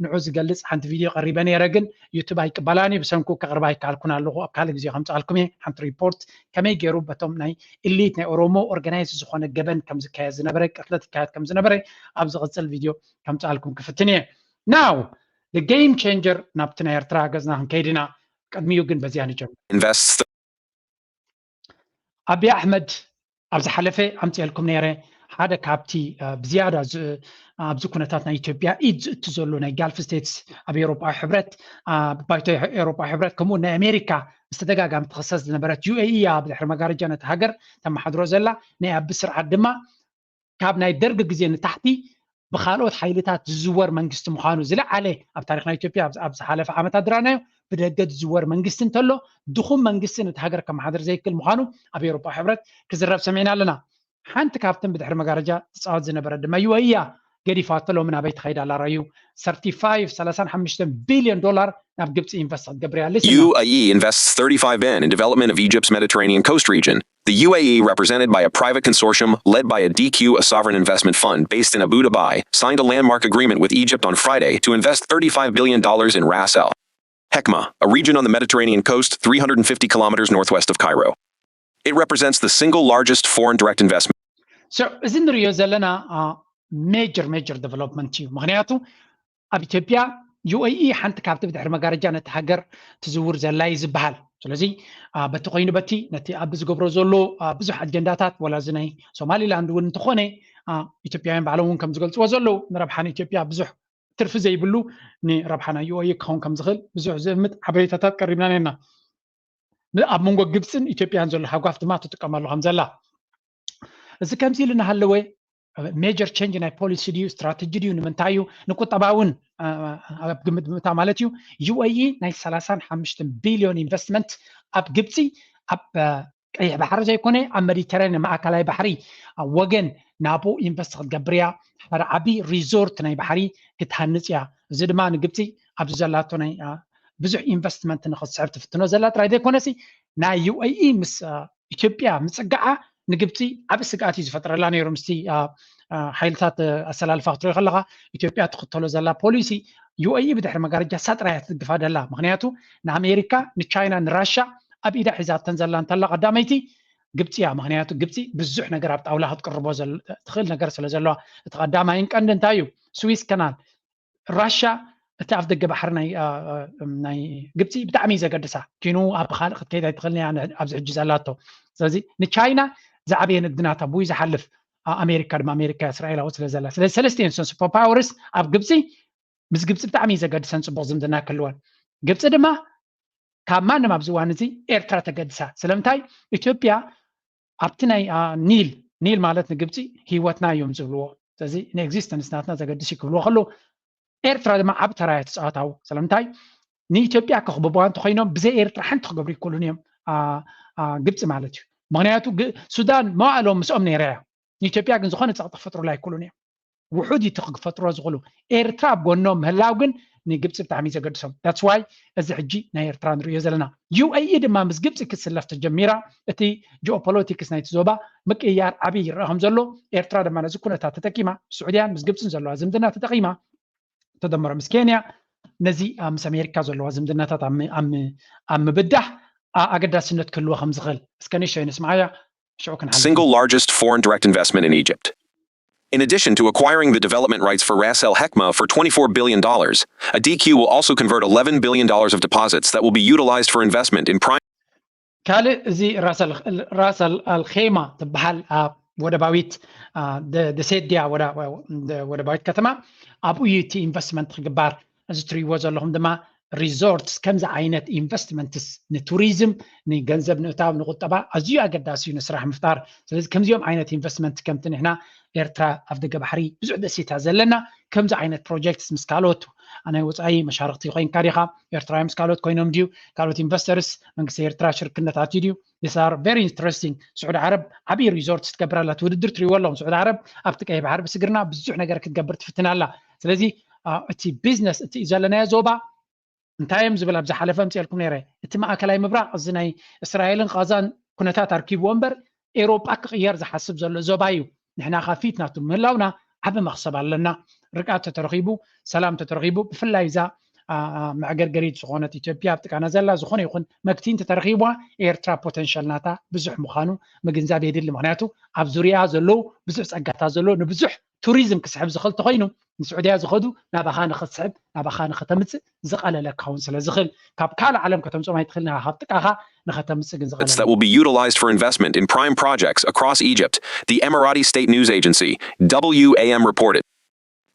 ንዑ ዝገልፅ ሓንቲ ቪድዮ ቀሪበ ነይረ ግን ዩቱብ ኣይቅበላን እዩ ብሰንኩ ከቅርባ ኣይከኣልኩን ኣለኹ ኣብ ካልእ ግዜ ከምፅኣልኩም እየ ሓንቲ ሪፖርት ከመይ ገይሩ በቶም ናይ ኢሊት ናይ ኦሮሞ ኦርጋናይዝ ዝኾነ ገበን ከም ዝካየድ ዝነበረ ቅትለት ይካየድ ከም ዝነበረ ኣብ ዝቕፅል ቪድዮ ከምፅኣልኩም ክፍትን እየ። Now game changer ናብቲ ናይ ኤርትራ ገፅና ክንከይድ ኢና። ቅድሚኡ ግን በዚኣ ንጀምር። invest ኣብይ ኣሕመድ ኣብ ዝሓለፈ ኣምፅኤልኩም ነይረ ሓደ ካብቲ ብዝያዳ ኣብዚ ኩነታት ናይ ኢትዮጵያ ኢድ ዝእቱ ዘሎ ናይ ጋልፍ ስቴትስ ኣብ ኤውሮጳዊ ሕብረት፣ ባይቶ ኤውሮጳዊ ሕብረት ከምኡ ናይ ኣሜሪካ ብተደጋጋሚ ትኽሰስ ዝነበረት ዩ ኤ ኢ እያ ብድሕሪ መጋረጃ ነቲ ሃገር ተመሓድሮ ዘላ። ናይ ኣቢ ስርዓት ድማ ካብ ናይ ደርግ ግዜ ንታሕቲ ብካልኦት ሓይልታት ዝዝወር መንግስቲ ምዃኑ ዝለዓለ ኣብ ታሪክ ናይ ኢትዮጵያ ኣብ ዝሓለፈ ዓመታት ዝረኣናዮ ብደገ ዝዝወር መንግስቲ እንተሎ ድኹም መንግስቲ ነቲ ሃገር ከመሓድር ዘይክል ምዃኑ ኣብ ኤውሮጳ ሕብረት ክዝረብ ሰሚዕና ኣለና። ሓንቲ ካብተን ብድሕሪ መጋረጃ ትፃወት ዝነበረት ድማ ዩ ኤ ኢ እያ። ገዲፋቶ ሎሚ ናበይ ትኸይድ ኣላ? ራዩ thirty-five thirty-five billion dollar ናብ ግብፂ ኢንቨስት ክትገብር እያ። Listen now. U A E invests thirty-five billion in development of Egypt's Mediterranean coast region. The U A E, represented by a private consortium led by A D Q, a sovereign investment fund based in Abu Dhabi, signed a landmark agreement with Egypt on Friday to invest thirty-five billion dollars in Ras Al Hekma, a region on the Mediterranean coast three hundred fifty kilometers northwest of Cairo. It represents the single largest foreign direct investment. So እዚ ንሪኦ ዘለና major major development እዩ። ምክንያቱ ኣብ ኢትዮጵያ ዩ ኤ ኢ ሓንቲ ካብቲ ብድሕሪ መጋረጃ ነቲ ሃገር ትዝውር ዘላ እዩ ዝበሃል። ስለዚ በቲ ኮይኑ በቲ ነቲ ኣቢ ዝገብሮ ዘሎ ብዙሕ ኣጀንዳታት፣ ወላ እዚ ናይ ሶማሊላንድ እውን እንተኾነ ኢትዮጵያውያን ባዕሎም እውን ከም ዝገልፅዎ ዘለዉ ንረብሓ ንኢትዮጵያ ብዙሕ ትርፊ ዘይብሉ፣ ንረብሓ ናይ ዩ ኤ ኢ ክኸውን ከም ዝኽእል ብዙሕ ዝእምት ሓበሬታታት ቀሪብና ነርና። ኣብ መንጎ ግብፅን ኢትዮጵያን ዘሎ ሃጓፍ ድማ ትጥቀመሉ ከም ዘላ። እዚ ከምዚ ኢሉ እናሃለወ major change ናይ ፖሊሲ ድዩ ስትራተጂ ድዩ? ንምንታይ እዩ? ንቁጠባ እውን ኣብ ግምት ብምእታው ማለት እዩ። ዩ ኤ ኢ ናይ thirty-five billion investment ኣብ ግብፂ ኣብ ቀይሕ ባሕሪ ዘይኮነ ኣብ መዲተራንያን ማእከላይ ባሕሪ ኣብ ወገን ናብኡ ኢንቨስት ክትገብር እያ። ሓደ ዓቢ ሪዞርት ናይ ባሕሪ ክትሃንፅ እያ። እዚ ድማ ንግብፂ ኣብዚ ዘላቶ ናይ ብዙሕ ኢንቨስትመንት ንክትስሕብ ትፍትኖ ዘላ ጥራይ ዘይኮነሲ ናይ ዩ ኤ ኢ ምስ ኢትዮጵያ ምፅጋዓ ንግብፂ ዓቢ ስግኣት እዩ ዝፈጥረላ ነይሩ። ምስቲ ሓይልታት ኣሰላልፋ ክትሪኦ ከለካ ኢትዮጵያ ትኽተሎ ዘላ ፖሊሲ ዩ ኤ ኢ ብድሕሪ መጋረጃ ሳጥራ እያ ትድግፋ ደላ። ምክንያቱ ንኣሜሪካ፣ ንቻይና፣ ንራሻ ኣብ ኢዳ ሒዛተን ዘላ እንተላ ቀዳመይቲ ግብፂ እያ። ምክንያቱ ግብፂ ብዙሕ ነገር ኣብ ጣውላ ክትቅርቦ ትኽእል ነገር ስለ ዘለዋ። እቲ ቀዳማይን ቀንዲ እንታይ እዩ? ስዊስ ከናል። ራሻ እቲ ኣብ ደገ ባሕሪ ናይ ግብፂ ብጣዕሚ እዩ ዘገድሳ። ኪኑ ኣብ ካልእ ክትከይድ ኣይትኽእልን እያ ኣብዚ ሕጂ ዘላቶ። ስለዚ ንቻይና ዝዓበየ ንግዲ ናታ ብኡ ዝሓልፍ ኣሜሪካ ድማ ኣሜሪካ እስራኤላዊ ስለ ዘላ። ስለዚ ሰለስቲኤን ሱፐር ፓወርስ ኣብ ግብፂ ምስ ግብፂ ብጣዕሚ እዩ ዘገድሰን ፅቡቅ ዝምድና ክህልወን። ግብፂ ድማ ካብ ማንም ኣብዚ እዋን እዚ ኤርትራ ተገድሳ። ስለምንታይ ኢትዮጵያ ኣብቲ ናይ ኒል፣ ኒል ማለት ንግብፂ ህይወትና እዮም ዝብልዎ። ስለዚ ንኤግዚስተንስ ናትና ዘገድስ እዩ ክብልዎ ከለዉ ኤርትራ ድማ ዓቢ ተራ እያ ትፃወት ኣብኡ። ስለምንታይ ንኢትዮጵያ ከኽብብዋ እንተኾይኖም ብዘይ ኤርትራ ሓንቲ ክገብሩ ይክእሉን እዮም ግብፂ ማለት እዩ። ምክንያቱ ሱዳን መዋእሎም ምስኦም ነይራ እያ። ንኢትዮጵያ ግን ዝኾነ ፀቕጢ ክፈጥሩላ ኣይክእሉን እዮም። ውሑድ እዩ እቲ ክፈጥሮ ዝኽእሉ። ኤርትራ ኣብ ጎኖም ምህላው ግን ንግብፂ ብጣዕሚ እዩ ዘገድሶም። That's why እዚ ሕጂ ናይ ኤርትራ ንርእዮ ዘለና። ዩ ኤ ኢ ድማ ምስ ግብፂ ክትስለፍ ተጀሚራ። እቲ ጂኦፖለቲክስ ናይቲ ዞባ ምቅይያር ዓብዪ ይረአ ከም ዘሎ ኤርትራ ድማ ነዚ ኩነታት ተጠቂማ ምስ ስዑድያን ምስ ግብፅን ዘለዋ ዝምድና ተጠቂማ ተደመሮ ምስ ኬንያ ነዚ ምስ ኣሜሪካ ዘለዋ ዝምድናታት ኣብ ምብዳህ ኣገዳስነት ክህልዎ ከም ዝኽእል እስከ ንእሽተይ ንስምዓያ። ሽዑ ክንሓልፍ። Single largest foreign direct investment in Egypt. In addition to acquiring the development rights for Ras El Hekma for twenty-four billion dollars, A D Q will also convert eleven billion dollars of deposits that will be utilized for investment in prime. ካልእ እዚ ራስ ኣልኼማ ትበሃል ወደባዊት ደሴት ድያ ወደባዊት ከተማ ኣብኡ እዩ እቲ ኢንቨስትመንት ክግባር እዚ ትሪእዎ ዘለኹም ድማ ሪዞርትስ ከምዚ ዓይነት ኢንቨስትመንትስ ንቱሪዝም ንገንዘብ ንእታው ንቁጠባ ኣዝዩ ኣገዳሲ እዩ ንስራሕ ምፍጣር። ስለዚ ከምዚኦም ዓይነት ኢንቨስትመንት ከምቲ ንሕና ኤርትራ ኣብ ደገ ባሕሪ ብዙሕ ደሴታት ዘለና ከምዚ ዓይነት ፕሮጀክትስ ምስ ካልኦት ናይ ወፃኢ መሻርክቲ ኮይንካ ዲኻ ኤርትራዊ ምስ ካልኦት ኮይኖም ድዩ ካልኦት ኢንቨስተርስ መንግስቲ ኤርትራ ሽርክነት ኣትዩ ድዩ? These are very interesting። ስዑዲ ዓረብ ዓብዪ ሪዞርትስ ትገብር ኣላ። እቲ ውድድር ትሪእዎ ኣለኹም። ስዑዲ ዓረብ ኣብቲ ቀይሕ ባሕሪ ብስግርና ብዙሕ ነገር ክትገብር ትፍትን ኣላ። ስለዚ እቲ ቢዝነስ እቲ ዘለናዮ ዞባ እንታይ እዮም ዝብል ኣብ ዝሓለፈ ኣምፅኤልኩም ነይረ። እቲ ማእከላይ ምብራቕ እዚ ናይ እስራኤልን ቃዛን ኩነታት ኣርኪብዎ እምበር ኤውሮጳ ክቕየር ዝሓስብ ዘሎ ዞባ እዩ። ንሕና ከፊት ናቱ ምህላውና ዓቢ መኽሰብ ኣለና። ርግኣት ተተረኺቡ፣ ሰላም ተተረኺቡ፣ ብፍላይ እዛ መዕገርገሪት ዝኾነት ኢትዮጵያ ኣብ ጥቃና ዘላ ዝኾነ ይኹን መግቲ እንተተረኺብዋ ኤርትራ ፖተንሻል ናታ ብዙሕ ምዃኑ ምግንዛብ የድሊ። ምክንያቱ ኣብ ዙርያ ዘለዉ ብዙሕ ጸጋታት ዘለዉ ንብዙሕ ቱሪዝም ክስሕብ ዝኽእል ተኮይኑ ንስዑድያ ዝኸዱ ናባኻ ንኽትስሕብ ናባኻ ንኸተምፅእ ዝቐለለ ክኸውን ስለ ዝኽእል ካብ ካልእ ዓለም ከተምፅኦም ኣይትኽእል ካብ ጥቃኻ ንኸተምፅእ ግን ዝቐለለ that will be utilized for investment in prime projects across Egypt, the Emirati state news agency, W A M, reported.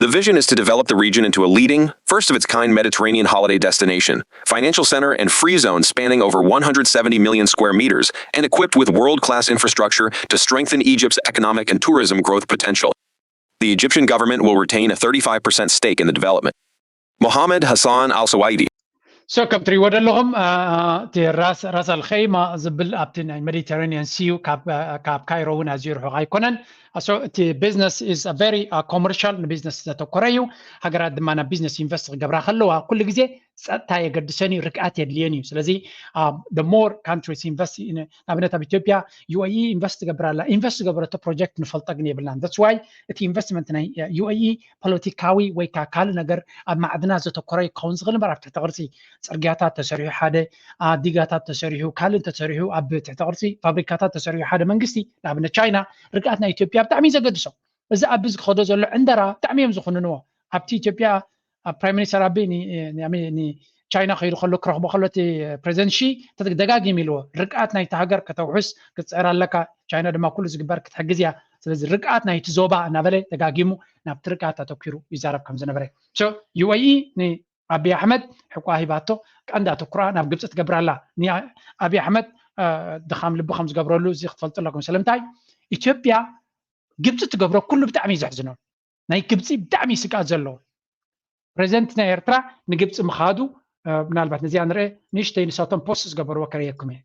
The vision is to develop the region into a leading, first of its kind Mediterranean holiday destination, financial center, and free zone spanning over one hundred seventy million square meters and equipped with world class infrastructure to strengthen Egypt's economic and tourism growth potential. The Egyptian government will retain a thirty-five percent stake in the development. Mohammed Hassan Al Suwaidi. So ከም ትሪእዎ ዘለኹም እቲ ራስ ራስ ኣልኸይማ ዝብል ኣብቲ ናይ ሜዲተራኒያን ሲዩ ካብ ካይሮ እውን ኣዝዩ ርሑቕ ኣይኮነን። So እቲ business is very commercial ንቢዝነስ ዘተኮረ እዩ። ሃገራት ድማ ናብ ቢዝነስ ኢንቨስት ክገብራ ከለዋ ኩሉ ግዜ ጸጥታ የገድሰን እዩ፣ ርግኣት የድልየን እዩ። ስለዚ the more countries invest ንኣብነት ኣብ ኢትዮጵያ ዩ ኤ ኢ ኢንቨስት ትገብር ኣላ። ኢንቨስት ዝገበረቶ ፕሮጀክት ንፈልጦ ግን የብልናን። That's why እቲ ኢንቨስትመንት ናይ ዩ ኤ ኢ ፖለቲካዊ ወይ ከዓ ካልእ ነገር ኣብ ማዕድናት ዘተኮረ ክኸውን ዝኽእል እምበር ኣብ ትሕቲ ቅርፂ ፅርግያታት ተሰሪሑ ሓደ ዲጋታት ተሰሪሑ ካልእ እንተሰሪሑ ኣብ ትሕቲ ቅርፂ ፋብሪካታት ተሰሪሑ ሓደ መንግስቲ ንኣብነት ቻይና ርግኣት ናይ ኢትዮጵያ ብጣዕሚ እዩ ዘገድሶ። እዚ ኣብዚ ዝኸዶ ዘሎ ዕንደራ ብጣዕሚ እዮም ዝኹንንዎ። ኣብቲ ኢትዮጵያ ፕራይም ሚኒስተር ኣቢ ቻይና ከይዱ ከሎ ክረኽቦ ከሎ እቲ ፕሬዚደንት ሺ ደጋጊሙ ኢልዎ ርግኣት ናይቲ ሃገር ከተውሕስ ክትፅዕር ኣለካ። ቻይና ድማ ኩሉ ዝግበር ክትሕግዝ እያ። ስለዚ ርግኣት ናይቲ ዞባ እናበለ ደጋጊሙ ናብቲ ርግኣት ኣተኪሩ ይዛረብ ከም ዝነበረ። ዩ ኤ ኢ ንኣቢ ኣሕመድ ሕቋ ሂባቶ ቀንዲ ኣተኩራ ናብ ግብፂ ትገብር ኣላ። ንኣቢ ኣሕመድ ድኻም ልቢ ከም ዝገብረሉ እዚ ክትፈልጡ ኣለኩም። ስለምንታይ ኢትዮጵያ ግብፂ ትገብሮ ኩሉ ብጣዕሚ እዩ ዘሕዝኖ። ናይ ግብፂ ብጣዕሚ እዩ ስግኣት ዘለዎ። ፕሬዚደንት ናይ ኤርትራ ንግብፂ ምኻዱ ምናልባት ነዚኣ ንርአ ንእሽተይ ንሳቶም ፖስት ዝገበርዎ ከርእየኩም እየ።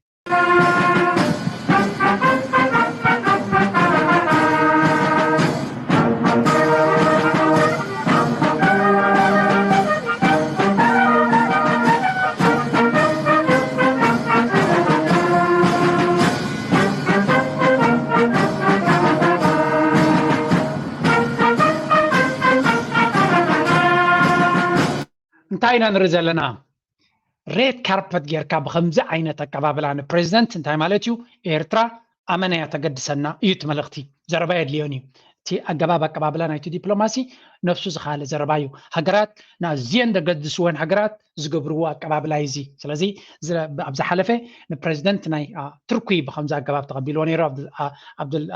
እንታይ ኢና ንርኢ ዘለና? ሬድ ካርፐት ጌርካ ብከምዚ ዓይነት ኣቀባብላ ንፕሬዚደንት እንታይ ማለት እዩ? ኤርትራ ኣመና እያ ተገድሰና እዩ እቲ መልእኽቲ። ዘረባ የድልዮን እዩ። እቲ ኣገባብ ኣቀባብላ ናይቲ ዲፕሎማሲ ነፍሱ ዝኸኣለ ዘረባ እዩ። ሃገራት ንኣዝየን ዘገድስወን ሃገራት ዝገብርዎ ኣቀባብላ እዩ እዚ። ስለዚ ኣብ ዝሓለፈ ንፕሬዚደንት ናይ ቱርኪ ብከምዚ ኣገባብ ተቐቢልዎ ነይሩ ኣብዱል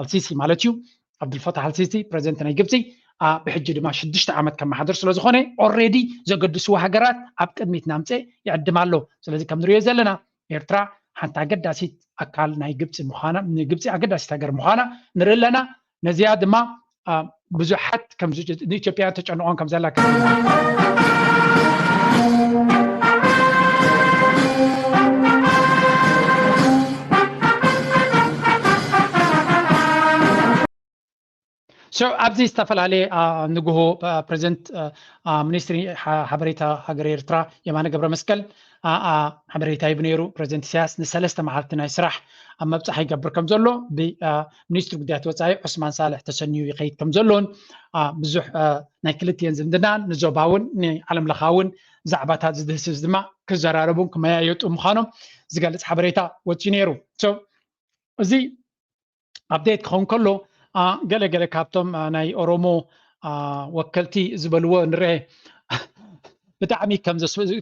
ኣልሲሲ ማለት እዩ። ኣብዱልፈታሕ ኣልሲሲ ፕሬዚደንት ናይ ግብፂ ብሕጂ ድማ ሽዱሽተ ዓመት ከመሓድር ስለዝኾነ ኦልሬዲ ዘገድስዎ ሃገራት ኣብ ቅድሚት ናምፅእ ይዕድም ኣሎ። ስለዚ ከም ንሪኦ ዘለና ኤርትራ ሓንቲ ኣገዳሲት ኣካል ናይ ግብፂ ምዃና ንግብፂ ኣገዳሲት ሃገር ምዃና ንርኢ ኣለና። ነዚኣ ድማ ብዙሓት ንኢትዮጵያ ተጨንቖም ከም ዘላ ኣብዚ ዝተፈላለየ ንግሆ ፕሬዚደንት ሚኒስትሪ ሓበሬታ ሃገር ኤርትራ የማነ ገብረ መስቀል ሓበሬታ ሂቡ ነይሩ። ፕሬዚደንት ኢሳያስ ንሰለስተ መዓልቲ ናይ ስራሕ ኣብ መብፃሕ ይገብር ከም ዘሎ ብሚኒስትሪ ጉዳያት ወፃኢ ዑስማን ሳልሕ ተሰንዩ ይኸይድ ከም ዘሎን ብዙሕ ናይ ክልቲኤን ዝምድናን ንዞባውን ንዓለም ለኻውን ዛዕባታት ዝድህስስ ድማ ክዘራረቡን ክመያየጡ ምዃኖም ዝገልፅ ሓበሬታ ወፂኡ ነይሩ። እዚ ኣፕዴት ክኸውን ከሎ ገለ ገለ ካብቶም ናይ ኦሮሞ ወከልቲ ዝበልዎ ንርአ ብጣዕሚ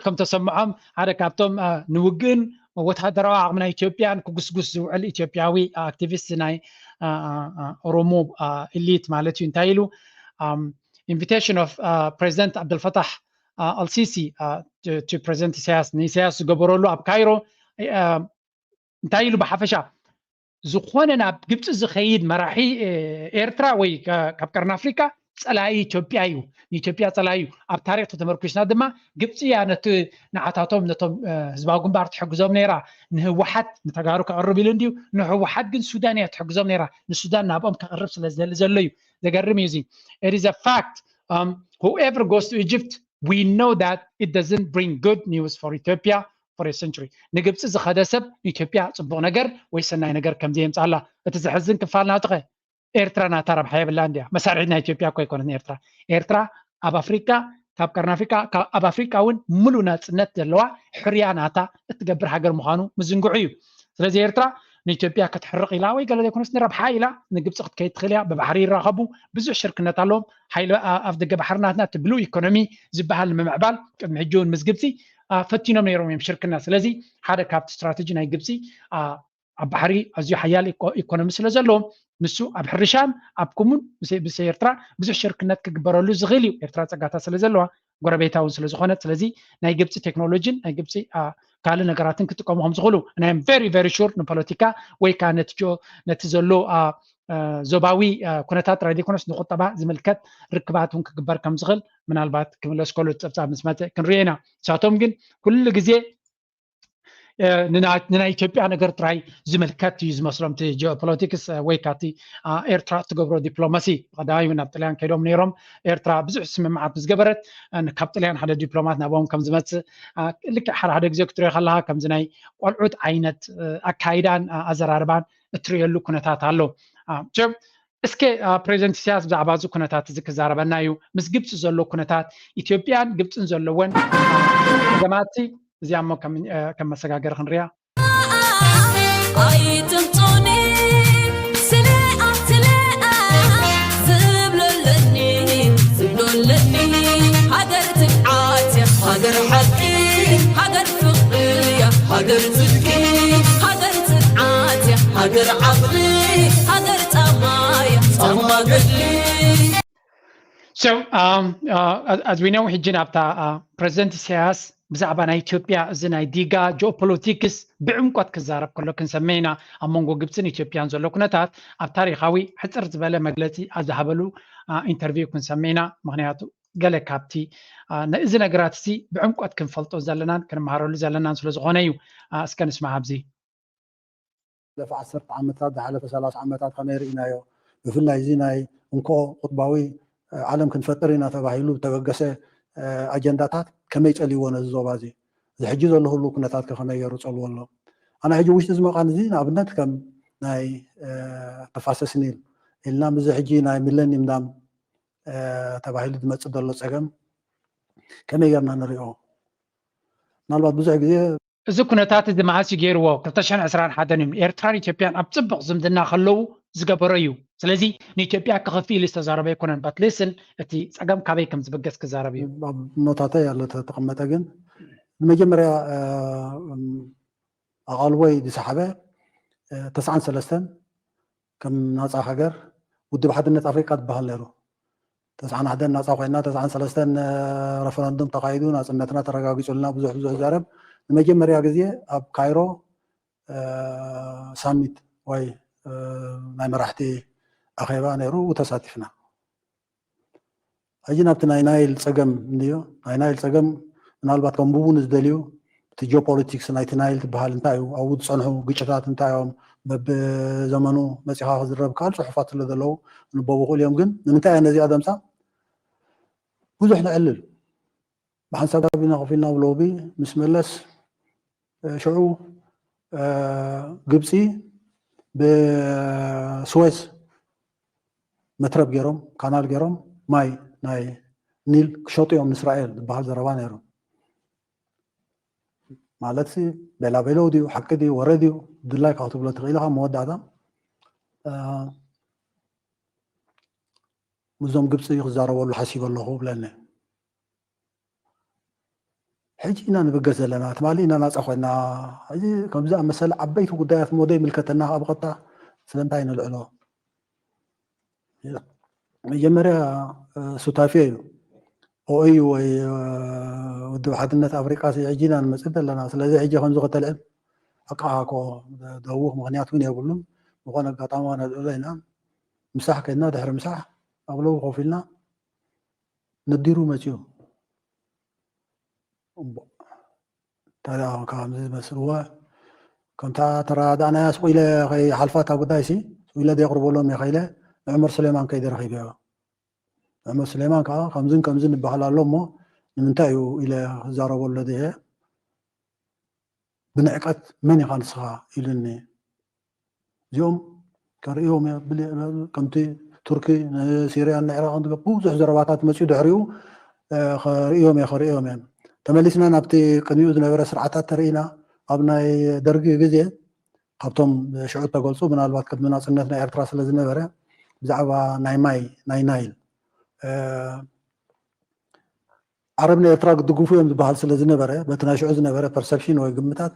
ከም ተሰምዖም ሓደ ካብቶም ንውግእን ወታደራዊ ዓቕሚ ናይ ኢትዮጵያን ክጉስጉስ ዝውዕል ኢትዮጵያዊ ኣክቲቪስት ናይ ኦሮሞ ኢሊት ማለት እዩ እንታይ ኢሉ invitation of president Abdel Fattah Al-Sisi to president ኢሳያስ ንኢሳያስ ዝገበረሉ ኣብ ካይሮ እንታይ ኢሉ ብሓፈሻ ዝኾነ ናብ ግብፂ ዝኸይድ መራሒ ኤርትራ ወይ ካብ ቀርኒ ኣፍሪካ ፀላኢ ኢትዮጵያ እዩ። ንኢትዮጵያ ፀላኢ እዩ። ኣብ ታሪክ ተተመርኩስና ድማ ግብፂ እያ ነቲ ንዓታቶም ነቶም ህዝባዊ ግንባር ትሕግዞም ነይራ። ንህወሓት ንተጋሩ ከቕርብ ኢሉ እንድዩ። ንህወሓት ግን ሱዳን እያ ትሕግዞም ነይራ። ንሱዳን ናብኦም ከቕርብ ስለ ዝደሊ ዘሎ እዩ። ዘገርም እዩ እዚ። It is a fact. Whoever goes to Egypt, we know that it doesn't bring good news for Ethiopia for a century. ንግብፂ ዝኸደ ሰብ ንኢትዮጵያ ፅቡቕ ነገር ወይ ሰናይ ነገር ከምዘየምፅኣላ። እቲ ዘሕዝን ክፋል ናትኸ ኤርትራ ናታ ረብሓ የብላ እንዲያ። መሳርሒት ናይ ኢትዮጵያ እኮ ኣይኮነትን ኤርትራ። ኤርትራ ኣብ ኣፍሪካ ካብ ቀርኒ ኣፍሪካ ኣብ ኣፍሪካ እውን ሙሉእ ናፅነት ዘለዋ ሕርያ ናታ እትገብር ሃገር ምዃኑ ምዝንግዑ እዩ። ስለዚ ኤርትራ ንኢትዮጵያ ክትሕርቕ ኢላ ወይ ገለ ዘይኮነስ ንረብሓ ኢላ ንግብፂ ክትከይድ ትኽእል እያ። ብባሕሪ ይራኸቡ፣ ብዙሕ ሽርክነት ኣለዎም። ሓይሊ ኣፍ ደገ ባሕሪ ናትና እቲ ብሉ ኢኮኖሚ ዝበሃል ንምምዕባል ቅድሚ ሕጂ እውን ምስ ግብፂ ፈቲኖም ነይሮም እዮም ሽርክነት። ስለዚ ሓደ ካብቲ ስትራተጂ ናይ ግብፂ ኣብ ባሕሪ ኣዝዩ ሓያል ኢኮኖሚ ስለ ዘለዎም ንሱ ኣብ ሕርሻን ኣብ ኩሙን ምስ ኤርትራ ብዙሕ ሽርክነት ክግበረሉ ዝኽእል እዩ። ኤርትራ ፀጋታት ስለ ዘለዋ ጎረቤታ እውን ስለ ዝኾነት፣ ስለዚ ናይ ግብፂ ቴክኖሎጂን ናይ ግብፂ ካልእ ነገራትን ክጥቀሙ ከም ዝኽእሉ ናይ very very sure ንፖለቲካ ወይ ከዓ ነቲ ዘሎ ዞባዊ ኩነታት ጥራይ ዘይኮነስ ንቁጠባ ዝምልከት ርክባት እውን ክግበር ከም ዝኽእል ምናልባት ክምለስ ከሎ ጸብጻብ ምስ መጽእ ክንሪኦ ኢና። ንሳቶም ግን ኩሉ ግዜ ንናይ ኢትዮጵያ ነገር ጥራይ ዝምልከት እዩ ዝመስሎም እቲ ጂኦፖለቲክስ ወይ ካቲ ኤርትራ እትገብሮ ዲፕሎማሲ። ብቐዳማይ ናብ ጥልያን ከይዶም ነይሮም። ኤርትራ ብዙሕ ስምምዓት ምስ ገበረት ካብ ጥልያን ሓደ ዲፕሎማት ናብኦም ከም ዝመጽእ ልክዕ ሓደ ሓደ ግዜ ክትሪኦ ከለካ ከምዚ ናይ ቆልዑት ዓይነት ኣካይዳን ኣዘራርባን እትርእየሉ ኩነታት ኣሎ። እስከ ፕሬዚደንት ኢሳያስ ብዛዕባ እዚ ኩነታት እዚ ክዛረበና እዩ። ምስ ግብፂ ዘሎ ኩነታት፣ ኢትዮጵያን ግብፅን ዘለወን ጸገማት እዚኣ እሞ ከም መሰጋገሪ ክንሪኣ። ኣይትምፁኒ ስለ ኣትለኣ ዝብሎ ኣለኒ ዝብሎ ኣለኒ። ሃገር ትብዓት እያ፣ ሃገር ሓቂ፣ ሃገር ፍቕሪ እያ፣ ሃገር ጽድቂ፣ ሃገር ጽንዓት እያ፣ ሃገር ዓቕሊ፣ ሃገር ጻማ እያ፣ ጻማ ገድሊ። So, um, uh, as we know, ሕጂ ናብታ ፕሬዚደንት ኢሳያስ ብዛዕባ ናይ ኢትዮጵያ እዚ ናይ ዲጋ ጂኦፖለቲክስ ብዕምቆት ክዛረብ ከሎ ክንሰምዕ ኢና። ኣብ መንጎ ግብፅን ኢትዮጵያን ዘሎ ኩነታት ኣብ ታሪኻዊ ሕፅር ዝበለ መግለፂ ኣብ ዝሃበሉ ኢንተርቪው ክንሰምዕ ኢና። ምክንያቱ ገለ ካብቲ ነዚ ነገራት እዚ ብዕምቆት ክንፈልጦ ዘለናን ክንመሃረሉ ዘለናን ስለ ዝኾነ እዩ። እስከ ንስማዕ ኣብዚ። ዝሓለፈ ዓሰርተ ዓመታት፣ ዝሓለፈ ሰላሳ ዓመታት ከመይ ርኢናዮ? ብፍላይ እዚ ናይ እንኮ ቁጥባዊ ዓለም ክንፈጥር ኢና ተባሂሉ ዝተበገሰ ኣጀንዳታት ከመይ ጸልይዎ ነዚ ዞባ እዚ? እዚ ሕጂ ዘሎ ህሉው ኩነታት ከ ከመይ ገይሩ ጸልዎ ኣሎ? ኣነ ሕጂ ውሽጢ እዚ መቓን እዚ ንኣብነት ከም ናይ ተፋሰስ ኒል ኢልና ምስዚ ሕጂ ናይ ሚለኒየም ዳም ተባሂሉ ዝመጽእ ዘሎ ጸገም ከመይ ጌርና ንሪኦ? ምናልባት ብዙሕ ግዜ እዚ ኩነታት እዚ መዓስ እዩ ገይርዎ? ክልተ ሽሕን ዕስራን ሓደን እዩ። ኤርትራን ኢትዮጵያን ኣብ ጽቡቕ ዝምድና ከለዉ ዝገበሮ እዩ። ስለዚ ንኢትዮጵያ ክኸፍእ ኢሉ ዝተዛረበ ኣይኮነን። But listen፣ እቲ ጸገም ካበይ ከም ዝብገስ ክዛረብ እዩ። ኣብ ኖታተይ ኣሎ ተተቐመጠ፣ ግን ንመጀመርያ ኣቓልቦይ ዝሰሓበ ተስዓን ሰለስተን ከም ናጻ ሃገር ውድብ ሓድነት ኣፍሪቃ ዝበሃል ነይሩ። ተስዓን ሓደን ናጻ ኮይና፣ ተስዓን ሰለስተን ረፈረንዱም ተኻይዱ፣ ናጽነትና ተረጋጊጹልና፣ ብዙሕ ብዙሕ ይዛረብ። ንመጀመርያ ግዜ ኣብ ካይሮ ሳሚት ወይ ናይ መራሕቲ ኣኼባ ነይሩ፣ ተሳቲፍና። ሕጂ ናብቲ ናይ ናይል ጸገም እንድዮ። ናይ ናይል ጸገም ምናልባት ከንብቡ ንዝደልዩ፣ እቲ ጂኦፖለቲክስ ናይቲ ናይል ትበሃል እንታይ እዩ፣ ኣብኡ ዝጸንሑ ግጭታት እንታይ እዮም፣ በብዘመኑ መጺኻ ክዝረብ ከኣል ጽሑፋት ስለ ዘለዉ ክንበቡ ክእሉ እዮም። ግን ንምንታይ እየ ነዚኣ ደምሳ? ብዙሕ ነዕልል። ብሓንሳብ ኢና ኮፍ ኢልና ኣብ ሎቢ ምስ መለስ፣ ሽዑ ግብፂ ብስዌዝ መትረብ ገይሮም፣ ካናል ገይሮም ማይ ናይ ኒል ክሸጡ እዮም ንእስራኤል ዝበሃል ዘረባ ነይሩ። ማለት ሲ ቤላ ቤሎ ድዩ ሓቂ ድዩ ወረ ድዩ ድላይካ ክትብሎ ትኽእል ኢኻ። መወዳእታ ምስዞም ግብፂ ክዛረበሉ ሓሲበ ኣለኹ ብለኒ። ሕጂ ኢና ንብገስ ዘለና፣ ትማሊ ኢና ናፃ ኮይና። ሕጂ ከምዚ ኣመሰለ ዓበይቲ ጉዳያት ሞ ዘይምልከተና ካብ ቀጥታ ስለምንታይ ንልዕሎ? መጀመርያ ሱታፌ እዩ። ኦኤዩ ወይ ውድብ ሓድነት ኣፍሪቃ ሕጂ ኢና ንመፅእ ዘለና። ስለዚ ሕጂ ከምዚ ከተልዕል ኣቃሓኮ ደውኽ ምክንያት እውን የብሉን። ዝኾነ ኣጋጣሚ ነልዕሎ ኢና። ምሳሕ ከድና ድሕሪ ምሳሕ ኣብ ለው ኮፍ ኢልና ነዲሩ መፅዩ። እምቦ፣ እንታይ ደኣ ከምዚ ዝመስል? እወ፣ ከምታ ተረዳዳእናያ ስቕ ኢለ ከይሓልፋ እታ ጉዳይሲ፣ ስቕ ኢለ ደየቕርበሎም እየ ከይለ ንዑመር ስሌማን ከይደ ረኺበዮ። ንዑመር ስሌማን ከዓ ከምዝን ከምዝን ይበሃል ኣሎ እሞ ንምንታይ እዩ ኢለ ክዛረበሉ ደየ። ብንዕቀት መን ኢኻ ንስኻ ኢሉኒ። እዚኦም ከርእዮም እየ፣ ከምቲ ቱርኪ ንሲርያን ንዕራቕን ዝገብ ብዙሕ ዘረባታት መፅኡ ድሕሪኡ ከርእዮም እየ፣ ከርእዮም እየ። ተመሊስና ናብቲ ቅድሚኡ ዝነበረ ስርዓታት ተርእና ኣብ ናይ ደርጊ ግዜ ካብቶም ሽዑ ተገልፁ ምናልባት ቅድሚ ናፅነት ናይ ኤርትራ ስለ ዝነበረ ብዛዕባ ናይ ማይ ናይ ናይል ዓረብ ንኤርትራ ክድግፉ እዮም ዝበሃል ስለ ዝነበረ በቲ ናይ ሽዑ ዝነበረ ፐርሰፕሽን ወይ ግምታት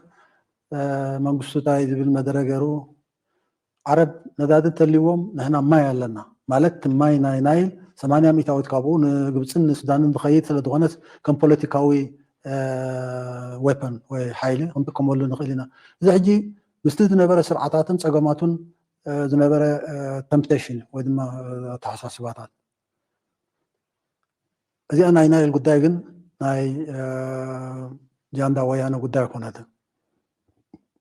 መንግስቱ እንታይ ዝብል መደረ ገይሩ ዓረብ ነዳዲ ተልዎም ንሕና ማይ ኣለና ማለት ማይ ናይ ናይል ሰማንያ ሚእታዊት ካብኡ ንግብፅን ንሱዳንን ዝኸይድ ስለ ዝኾነስ ከም ፖለቲካዊ ዌፐን ወይ ሓይሊ ክንጥቀመሉ ንኽእል ኢና። እዚ ሕጂ ምስቲ ዝነበረ ስርዓታትን ፀገማቱን ዝነበረ ተምፕቴሽን ወይ ድማ ኣተሓሳስባታት እዚኣ ናይ ናይል ጉዳይ ግን ናይ ጃንዳ ወያነ ጉዳይ ኣይኮነትን።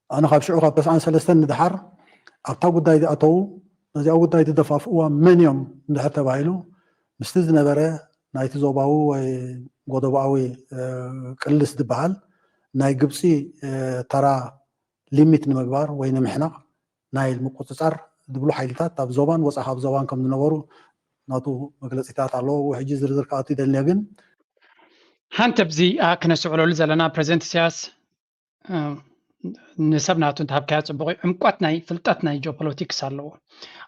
ኣነ ካብ ሽዑ ካብ ተስዓን ሰለስተን ንድሓር ኣብታ ጉዳይ ዝኣተዉ ነዚኣ ጉዳይ ዝደፋፍእዋ መን እዮም እንድሕር ተባሂሉ ምስቲ ዝነበረ ናይቲ ዞባዊ ወይ ጎደቦኣዊ ቅልስ ዝበሃል ናይ ግብፂ ተራ ሊሚት ንምግባር ወይ ንምሕናቕ ናይል ምቁፅፃር ዝብሉ ሓይልታት ኣብ ዞባን ወፃኢ ካብ ዞባን ከም ዝነበሩ ናቱ መግለፂታት ኣለዎ። ሕጂ ዝርዝር ክኣቱ ይደልንዮ ግን ሓንቲ ኣብዚ ክነስዕለሉ ዘለና ፕሬዚደንት ኢሳያስ ንሰብ ናቱ እንተሃብካዮ ፅቡቕ እዩ። ዕምቆት ናይ ፍልጠት ናይ ጂኦፖለቲክስ ኣለዎ።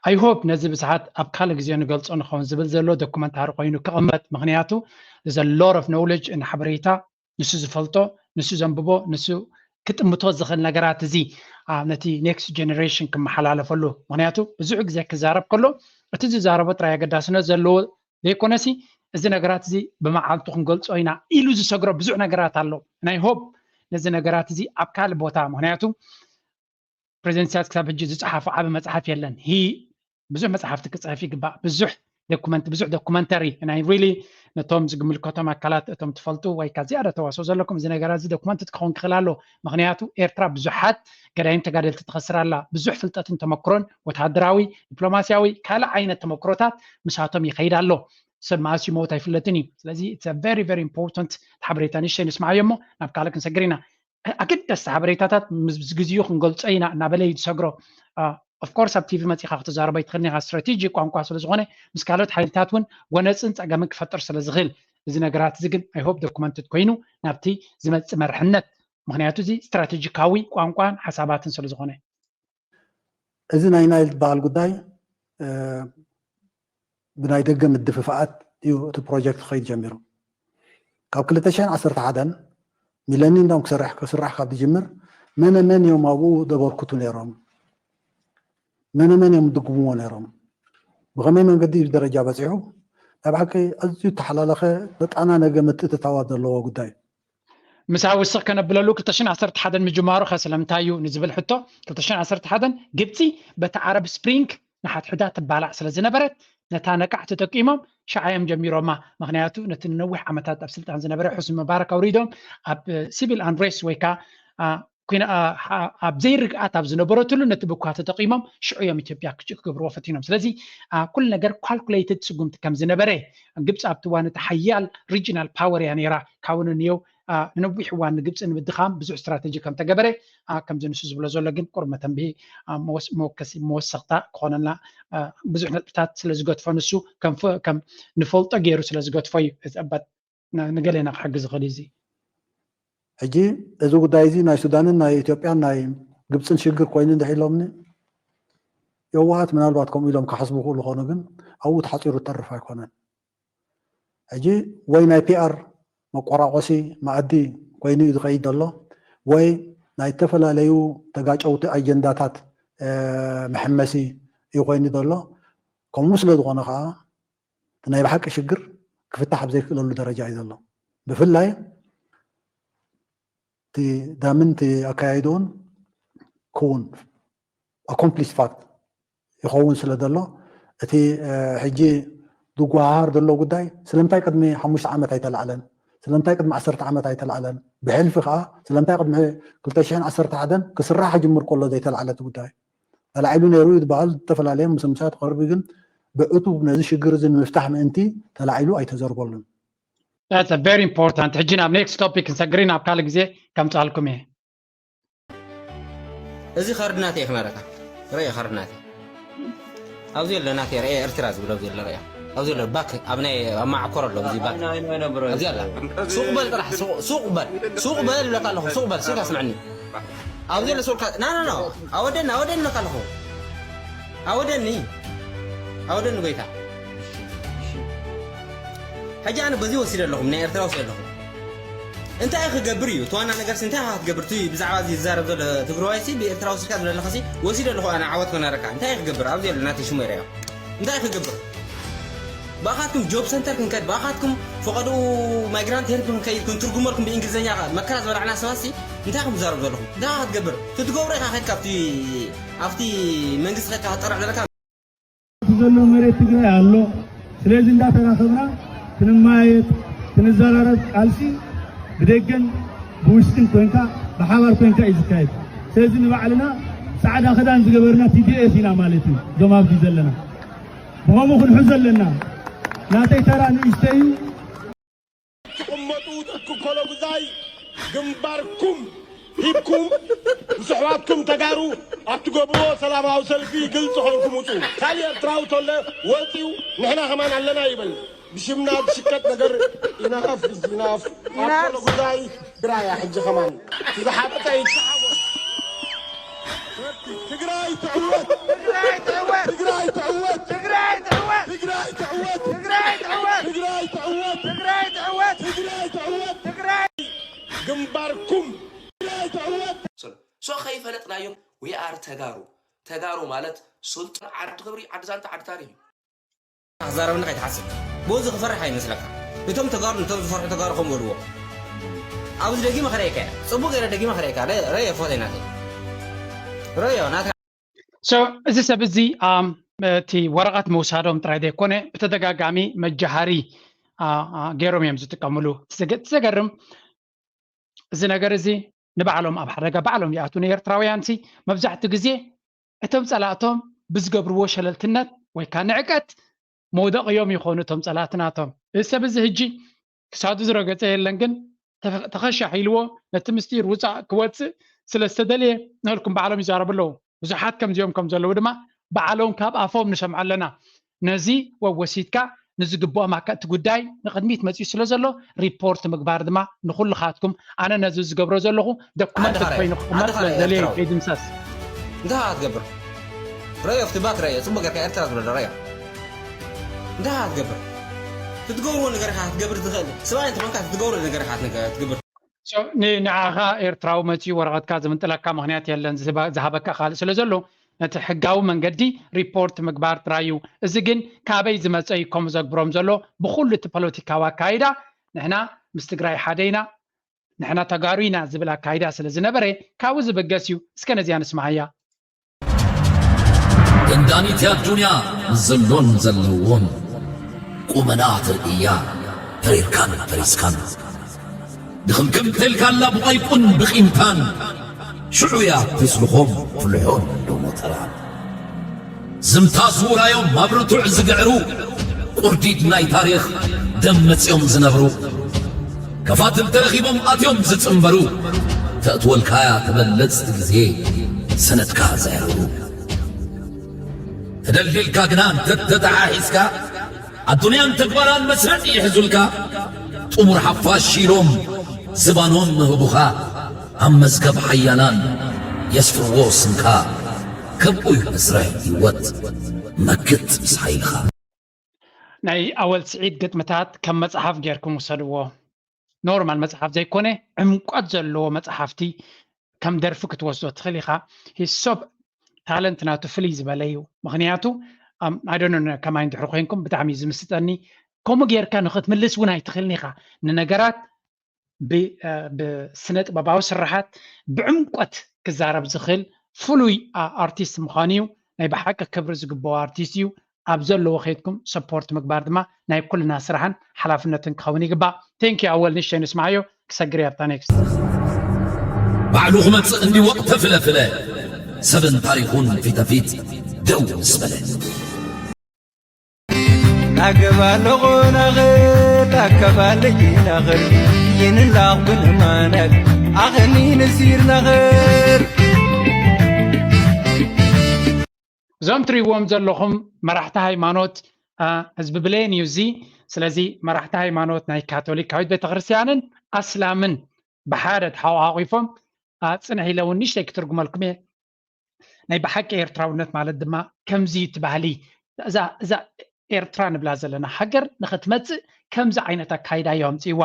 ኣይሆፕ ነዚ ብዙሓት ኣብ ካልእ ግዜ ንገልፆ ንኸውን ዝብል ዘሎ ዶኩመንታሪ ኮይኑ ክቕመጥ ምክንያቱ ዘ ሎት ኦፍ ኖውሌጅ ሓበሬታ ንሱ ዝፈልጦ ንሱ ዘንብቦ ንሱ ክጥምቶ ዝኽእል ነገራት እዚ ነቲ ኔክስት ጀነሬሽን ክመሓላለፈሉ ምክንያቱ ብዙሕ ግዜ ክዛረብ ከሎ እቲ ዝዛረቦ ጥራይ ኣገዳስነት ዘለዎ ዘይኮነሲ እዚ ነገራት እዚ ብመዓልቱ ክንገልፆ ኢና ኢሉ ዝሰግሮ ብዙሕ ነገራት ኣሎ ናይ ሆፕ ነዚ ነገራት እዚ ኣብ ካልእ ቦታ ምክንያቱ ፕሬዚደንት ኢሳያስ ክሳብ ሕጂ ዝፀሓፎ ዓቢ መፅሓፍ የለን ብዙሕ መፅሓፍቲ ክፅሕፍ ይግባእ ብዙሕ ዶኩመንት ብዙሕ ዶኩመንተሪ ናይ ሪሊ ነቶም ዝምልከቶም ኣካላት እቶም ትፈልጡ ወይ ካ ዝያዳ ተዋስኦ ዘለኩም እዚ ነገራት እዚ ዶኩመንት ክኸውን ክኽእል ኣሎ ምክንያቱ ኤርትራ ብዙሓት ገዳይም ተጋደልቲ ትኸስር ኣላ ብዙሕ ፍልጠትን ተመክሮን ወተሃደራዊ ዲፕሎማስያዊ ካልእ ዓይነት ተመክሮታት ምሳቶም ይኸይድ ኣሎ ሰብ መኣስ ይመውት ኣይፍለጥን እዩ ስለዚ very very important ሓበሬታ ንሽተይ ንስማዓዮ እሞ ናብ ካልእ ክንሰግር ኢና ኣገደስቲ ሓበሬታታት ምስ ግዜኡ ክንገልፆ ኢና እናበለ እዩ ዝሰግሮ ኦፍኮርስ ኣብ ቲቪ መፂኻ ክትዛረቦ ይትኽእል ኢኻ ስትራቴጂ ቋንቋ ስለ ዝኾነ ምስ ካልኦት ሓይልታት እውን ጎነፅን ፀገምን ክፈጥር ስለ ዝኽእል እዚ ነገራት እዚ ግን ኣይሆፕ ዶኩመንትድ ኮይኑ ናብቲ ዝመፅእ መርሕነት ምክንያቱ እዚ ስትራቴጂካዊ ቋንቋን ሓሳባትን ስለ ዝኾነ እዚ ናይ ናይል ዝበሃል ጉዳይ ብናይ ደገ ምድፍፋኣት እዩ እቲ ፕሮጀክት ክኸይድ ጀሚሩ ካብ ክልተ ሽሕን ዓሰርተ ሓደን ሚለኒ እንዳም ክሰርሕ ክስራሕ ካብ ዝጅምር መነ መን እዮም ኣብኡ ዘበርክቱ ነይሮም መነ መን እዮም ዝድግምዎ ነይሮም ብኸመይ መንገዲ ደረጃ በፂሑ ናይ ብሓቂ ኣዝዩ ተሓላለኸ ዘጣናነገ ምትእትታዋት ዘለዎ ጉዳይ እዩ ምሳብ ውስኽ ከነብለሉ ክልተ ሽሕን ዓሰርተ ሓደን ምጅማሩ ከ ስለምንታይ እዩ ንዝብል ሕቶ ክልተ ሽሕን ዓሰርተ ሓደን ግብፂ በቲ ዓረብ ስፕሪንግ ንሓድሕዳ ትባላዕ ስለ ዝነበረት ነታ ነቃዕ ተጠቂሞም ሸዓ እዮም ጀሚሮማ ምክንያቱ ነቲ ንነዊሕ ዓመታት ኣብ ስልጣን ዝነበረ ሑስኒ መባረክ ኣውሪዶም ኣብ ሲቪል ኣንሬስት ወይ ከዓ ኩና ኣብ ዘይርግኣት ኣብ ዝነበረትሉ ነቲ ብኳ ተጠቂሞም ሽዑ እዮም ኢትዮጵያ ክጭ ክገብርዎ ፈቲኖም ስለዚ ኩሉ ነገር ካልኩሌትድ ስጉምቲ ከም ዝነበረ ግብፂ ኣብቲ እዋን እቲ ሓያል ሪጂናል ፓወር እያ ነይራ ካብኡ ንንየው ንነዊሕ እዋን ንግብፂ ንምድኻም ብዙሕ ስትራተጂ ከም ተገበረ ከምዚ ንሱ ዝብሎ ዘሎ ግን ቁሩብ መተንብሂ መወሰኽታ ክኾነና ብዙሕ ነጥብታት ስለ ዝገድፎ ንሱ ከም ንፈልጦ ገይሩ ስለ ዝገድፎ እዩ ንገሌና ክሕግዝ ይኽእል እዚ ሕጂ እዚ ጉዳይ እዚ ናይ ሱዳንን ናይ ኢትዮጵያን ናይ ግብፅን ሽግር ኮይኑ እንድሕ ኢሎምኒ የዋሃት ምናልባት ከምኡ ኢሎም ክሓስቡ ክእሉ ኾኑ ግን ኣብኡ ተሓፂሩ ተርፍ ኣይኮነን ሕጂ ወይ ናይ ፒኣር መቆራቆሲ መኣዲ ኮይኑ እዩ ዝኸይድ ዘሎ ወይ ናይ ዝተፈላለዩ ተጋጨውቲ ኣጀንዳታት መሐመሲ እዩ ኮይኑ ዘሎ ከምኡ ስለ ዝኾነ ከዓ ናይ ብሓቂ ሽግር ክፍታሕ ኣብ ዘይክእለሉ ደረጃ እዩ ዘሎ ብፍላይ እቲ ዳምን እቲ ኣካያይድኡን ክውን ኣኮምፕሊስ ፋክት ይኸውን ስለ ዘሎ እቲ ሕጂ ዝጓሃሃር ዘሎ ጉዳይ ስለምንታይ ቅድሚ ሓሙሽተ ዓመት ኣይተላዕለን ስለምንታይ ቅድሚ ዓሰርተ ዓመት ኣይተላዕለን ብሕልፊ ከዓ ስለምንታይ ቅድሚ ክልተ ሽሕን ዓሰርተ ሓደን ክስራሕ ጅምር ከሎ ዘይተላዕለ እቲ ጉዳይ ተላዒሉ ነይሩ እዩ ዝበሃል ዝተፈላለየ ምስምሳት ክቐርብ ግን ብዕቱብ ነዚ ሽግር እዚ ንምፍታሕ ምእንቲ ተላዒሉ ኣይተዘርበሉን That's a very important ሕጂ ናብ ኔክስት ቶፒክ ክንሰግር ናብ ካልእ ግዜ ከምፅኣልኩም እየ እዚ ካርድ ናተይ ክነረካ ርአ ካርድ ናተይ ኣብዚ ኣሎ ናተይ ርአ ኤርትራ ዝብሎ ኣብዚ ኣሎ ርአ ኣብዚ ኣሎ ባክ ኣብ ናይ ኣብ ማዕኮር ኣሎ እዚ ባክ ኣብዚ ኣላ ሱቕ በል ጥራሕ ሱቕ በል ሱቕ በል ይብለካ ኣለኹ ሱቕ በል ሱቕ ኣስምዕኒ ኣብዚ ዘሎ ሰው ካ- ና ና ና ኣወደኒ ኣወደኒ ኣለኹ ኣወደኒ ኣወደኒ ጎይታ። ሕጂ ኣነ በዚ ወሲደ ኣለኹ፣ ናይ ኤርትራ ወሲደ ኣለኹ። እንታይ ክገብር እዩ እቲ ዋና ነገር? እንታይ ክትገብር? እቲ ብዛዕባ እዚ ዝዛረብ ዘሎ ትግራዋይ ሲ ብኤርትራ ወሲድካ ዘለኻ ሲ ወሲደ ኣለኹ ኣነ ዓወት ክነረካ። እንታይ ክገብር? ኣብዚ ኣሎ ናተይ ሽሙ ይረዮ። እንታይ ክገብር? ብኣኻትኩም ጆብ ሰንተር ክንከድ ብኣኻትኩም ፈቐድኡ ማይግራንት ሄልፕ ክንከይድ ክንትርጉመልኩም ብእንግሊዝኛ መከራ ዝበላዕና ሰባት ሲ እንታይ ከም ትዛረቡ ዘለኹም? እንታይ ክትገብር? እቲ ትገብሮ ኢኻ ከድካ ኣብቲ ኣብቲ መንግስቲ ከድካ ክትጠርዕ ዘለካ። እቲ ዘሎ መሬት ትግራይ ኣሎ። ስለዚ እንዳተራኸብና ክንማየጥ ክንዘራረብ ቃልሲ ብደገን ብውሽጥን ኮንካ ብሓባር ኮንካ እዩ ዝካየድ። ስለዚ ንባዕልና ፃዕዳ ክዳን ዝገበርና ቲ ዲ ኤፍ ኢና ማለት እዩ። እዞም ኣብዚ ዘለና ብኸምኡ ክንሕዞ ኣለና። ናተይ ተራ ንእሽተይ እዩ። ትቕመጡ ትክከሎ ጉዛይ ግንባርኩም ሂብኩም ምስ ኣሕዋትኩም ተጋሩ ኣብ ትገብርዎ ሰላማዊ ሰልፊ ግልፂ ኮይንኩም ውፁ። ካልእ ኤርትራዊ ተሎ ወፂኡ ንሕና ከማን ኣለና ይበል። ብሽምና ዝሽቀጥ ነገር ኢናፍ ኢናፍ ኣኮሎ ጉዛይ ትግራያ ሕጂ ከማን ዝሓበጠ ይተሓወስ። ትግራይ ትዕወት! ትግራይ ትዕወት! ትግራይ ትዕወት! ትግራይ ትዕወት! ትግራይ ትዕወት! ትግራይ ትዕወት! ትግራይ ትዕወት! ትግራይ ትዕወት! ትግራይ ግንባርኩም! ትግራይ ትዕወት! ሶ ከይፈለጥናዮም we are ተጋሩ። ተጋሩ ማለት ስልጡን ዓዲ ክብሪ ዓዲ ዛንታ ዓዲ ታሪኽ እዩ። ክዛረበኒ ከይትሓስብ። በዚ ክፈርሕ ኣይመስለካ። እቶም ተጋሩ ነቶም ዝፈርሑ ተጋሩ ከም በልዎ። ኣብዚ ደጊመ ከርእየካ እየ። ጽቡቕ ገይረ ደጊመ ከርእየካ። ረዮ ፎተይ ናተይ። ረዮ ናትካ። So እዚ ሰብ እዚ እቲ ወረቐት ምውሳዶም ጥራይ ዘይኮነ ብተደጋጋሚ መጃሃሪ ገይሮም እዮም ዝጥቀምሉ። እቲ ዘገርም እዚ ነገር እዚ ንባዕሎም ኣብ ሓደጋ ባዕሎም ይኣትዉ። ንኤርትራውያን ሲ መብዛሕትኡ ግዜ እቶም ጸላእቶም ብዝገብርዎ ሸለልትነት ወይ ከዓ ንዕቀት መውደቕዮም ይኾኑ እቶም ጸላእቲ ናቶም። እዚ ሰብ እዚ ሕጂ ክሳዱ ዝረገጸ የለን ግን ተኸሻሕ ኢልዎ ነቲ ምስጢር ውጻእ ክወጽእ ስለ ዝተደልየ ንህልኩም ባዕሎም ይዛረቡ ኣለዉ። ብዙሓት ከምዚኦም ከም ዘለዉ ድማ ባዕሎም ካብ ኣፎም ንሰምዖ ኣለና። ነዚ ወወሲድካ ንዝግብኦም ኣካእቲ ጉዳይ ንቕድሚት መፂኡ ስለ ዘሎ ሪፖርት ምግባር ድማ ንኹልኻትኩም ኣነ ነዚ ዝገብሮ ዘለኹ ደኩመንት ኮይኑ ክቕመጥ ስለ ዝደልየ እዩ ከይድምሰስ። እንታይ ክትገብር ረዮ ኣብቲ ባት ረዮ ፅቡቅ ጌርካ ኤርትራ ዝብሎ ረዮ እንታይ ክትገብር ትትገብርዎ ነገር ኢኻ ክትገብር ትኽእል ስብኣይ እንተኾንካ ትትገብሮ ነገር ኢኻ ትገብር ንዓኻ ኤርትራዊ መፂኡ ወረቐትካ ዝምንጥለካ ምኽንያት የለን ዝሃበካ ካልእ ስለ ዘሎ ነቲ ሕጋዊ መንገዲ ሪፖርት ምግባር ጥራይ እዩ። እዚ ግን ካበይ ዝመፀ እዩ ከምኡ ዘግብሮም ዘሎ? ብኹሉ እቲ ፖለቲካዊ ኣካይዳ ንሕና ምስ ትግራይ ሓደ ኢና፣ ንሕና ተጋሩ ኢና ዝብል ኣካይዳ ስለ ዝነበረ ካብኡ ዝብገስ እዩ። እስከ ነዚኣ ንስምዓያ። ደንዳኒት እያ ኣዱንያ ንዘሎን ዘለዎን ቁመና ተርእያ ተሪርካን ፈሪስካን ድኽምክም ተልካላ ብቐይቁን ብቒምታን ሽዑ እያ ተስልኾም ፍልሖን ዶሞተራን ዝምታ ስውራዮም ኣብ ርቱዕ ዝግዕሩ ቁርዲድ ናይ ታሪኽ ደም መጺኦም ዝነብሩ ከፋትል ተረኺቦም ኣትዮም ዝጽንበሩ ተእትወልካያ ተበለጽቲ ግዜ ሰነድካ ዘያርሩ ተደልዲልካ ግና እንተተተሓሒዝካ ኣዱንያን ተግባራን መስርዕ ይሕዙልካ ጥሙር ሓፋሽ ኢሎም ዝባኖም ምህቡኻ ኣብ መዝገብ ሓያላን የስፍርዎ ስምካ ከምኡ እዩ መስርሕ ህይወት መክት ምስ ሓይልኻ። ናይ ኣወል ስዒድ ግጥምታት ከም መጽሓፍ ጌርኩም ውሰድዎ። ኖርማል መጽሓፍ ዘይኮነ ዕምቆት ዘለዎ መጽሓፍቲ ከም ደርፊ ክትወስዶ ትኽእል ኢኻ። ሂሶብ ታለንት ናቱ ፍልይ ዝበለ እዩ። ምኽንያቱ ኣይዶኖ ከማይ እንድሕር ኮይንኩም ብጣዕሚ እዩ ዝምስጠኒ። ከምኡ ጌርካ ንኽትምልስ እውን ኣይትኽእልን ኢኻ። ንነገራት ብስነ ጥበባዊ ስርሓት ብዕምቆት ክዛረብ ዝኽእል ፍሉይ ኣርቲስት ምዃኑ እዩ። ናይ ብሓቂ ክብሪ ዝግብኦ ኣርቲስት እዩ። ኣብ ዘለዎ ከይድኩም ሰፖርት ምግባር ድማ ናይ ኩልና ስራሕን ሓላፍነትን ክኸውን ይግባእ። ቴንኪ ኣወል ንሽተይ ንስማዓዮ ክሰግር እያ ኣብታ ኔክስት። ባዕሉ ክመጽእ እንዲወቕ ተፍለፍለ ሰብን ታሪኹን ፊተፊት ደው ምስ በለ። ናገባ ኣለኹ ናኽድ ኣከባልጅ ናኽድ ይንላቕ ብንማነት ኣኸኒ ንሲር ናኽድ እዞም ትሪእዎም ዘለኹም መራሕቲ ሃይማኖት ህዝቢ ብሌን እዩ እዚ። ስለዚ መራሕቲ ሃይማኖት ናይ ካቶሊካዊት ቤተክርስትያንን ኣስላምን ብሓደ ተሓቋቒፎም ጽንሕ ኢለ እውን ንእሽተይ ክትርጉመልኩም እየ። ናይ ብሓቂ ኤርትራውነት ማለት ድማ ከምዚ እቲ ባህሊ፣ እዛ እዛ ኤርትራ ንብላ ዘለና ሃገር ንኽትመጽእ ከምዚ ዓይነት ኣካይዳ እዮም ኣምፅእዋ።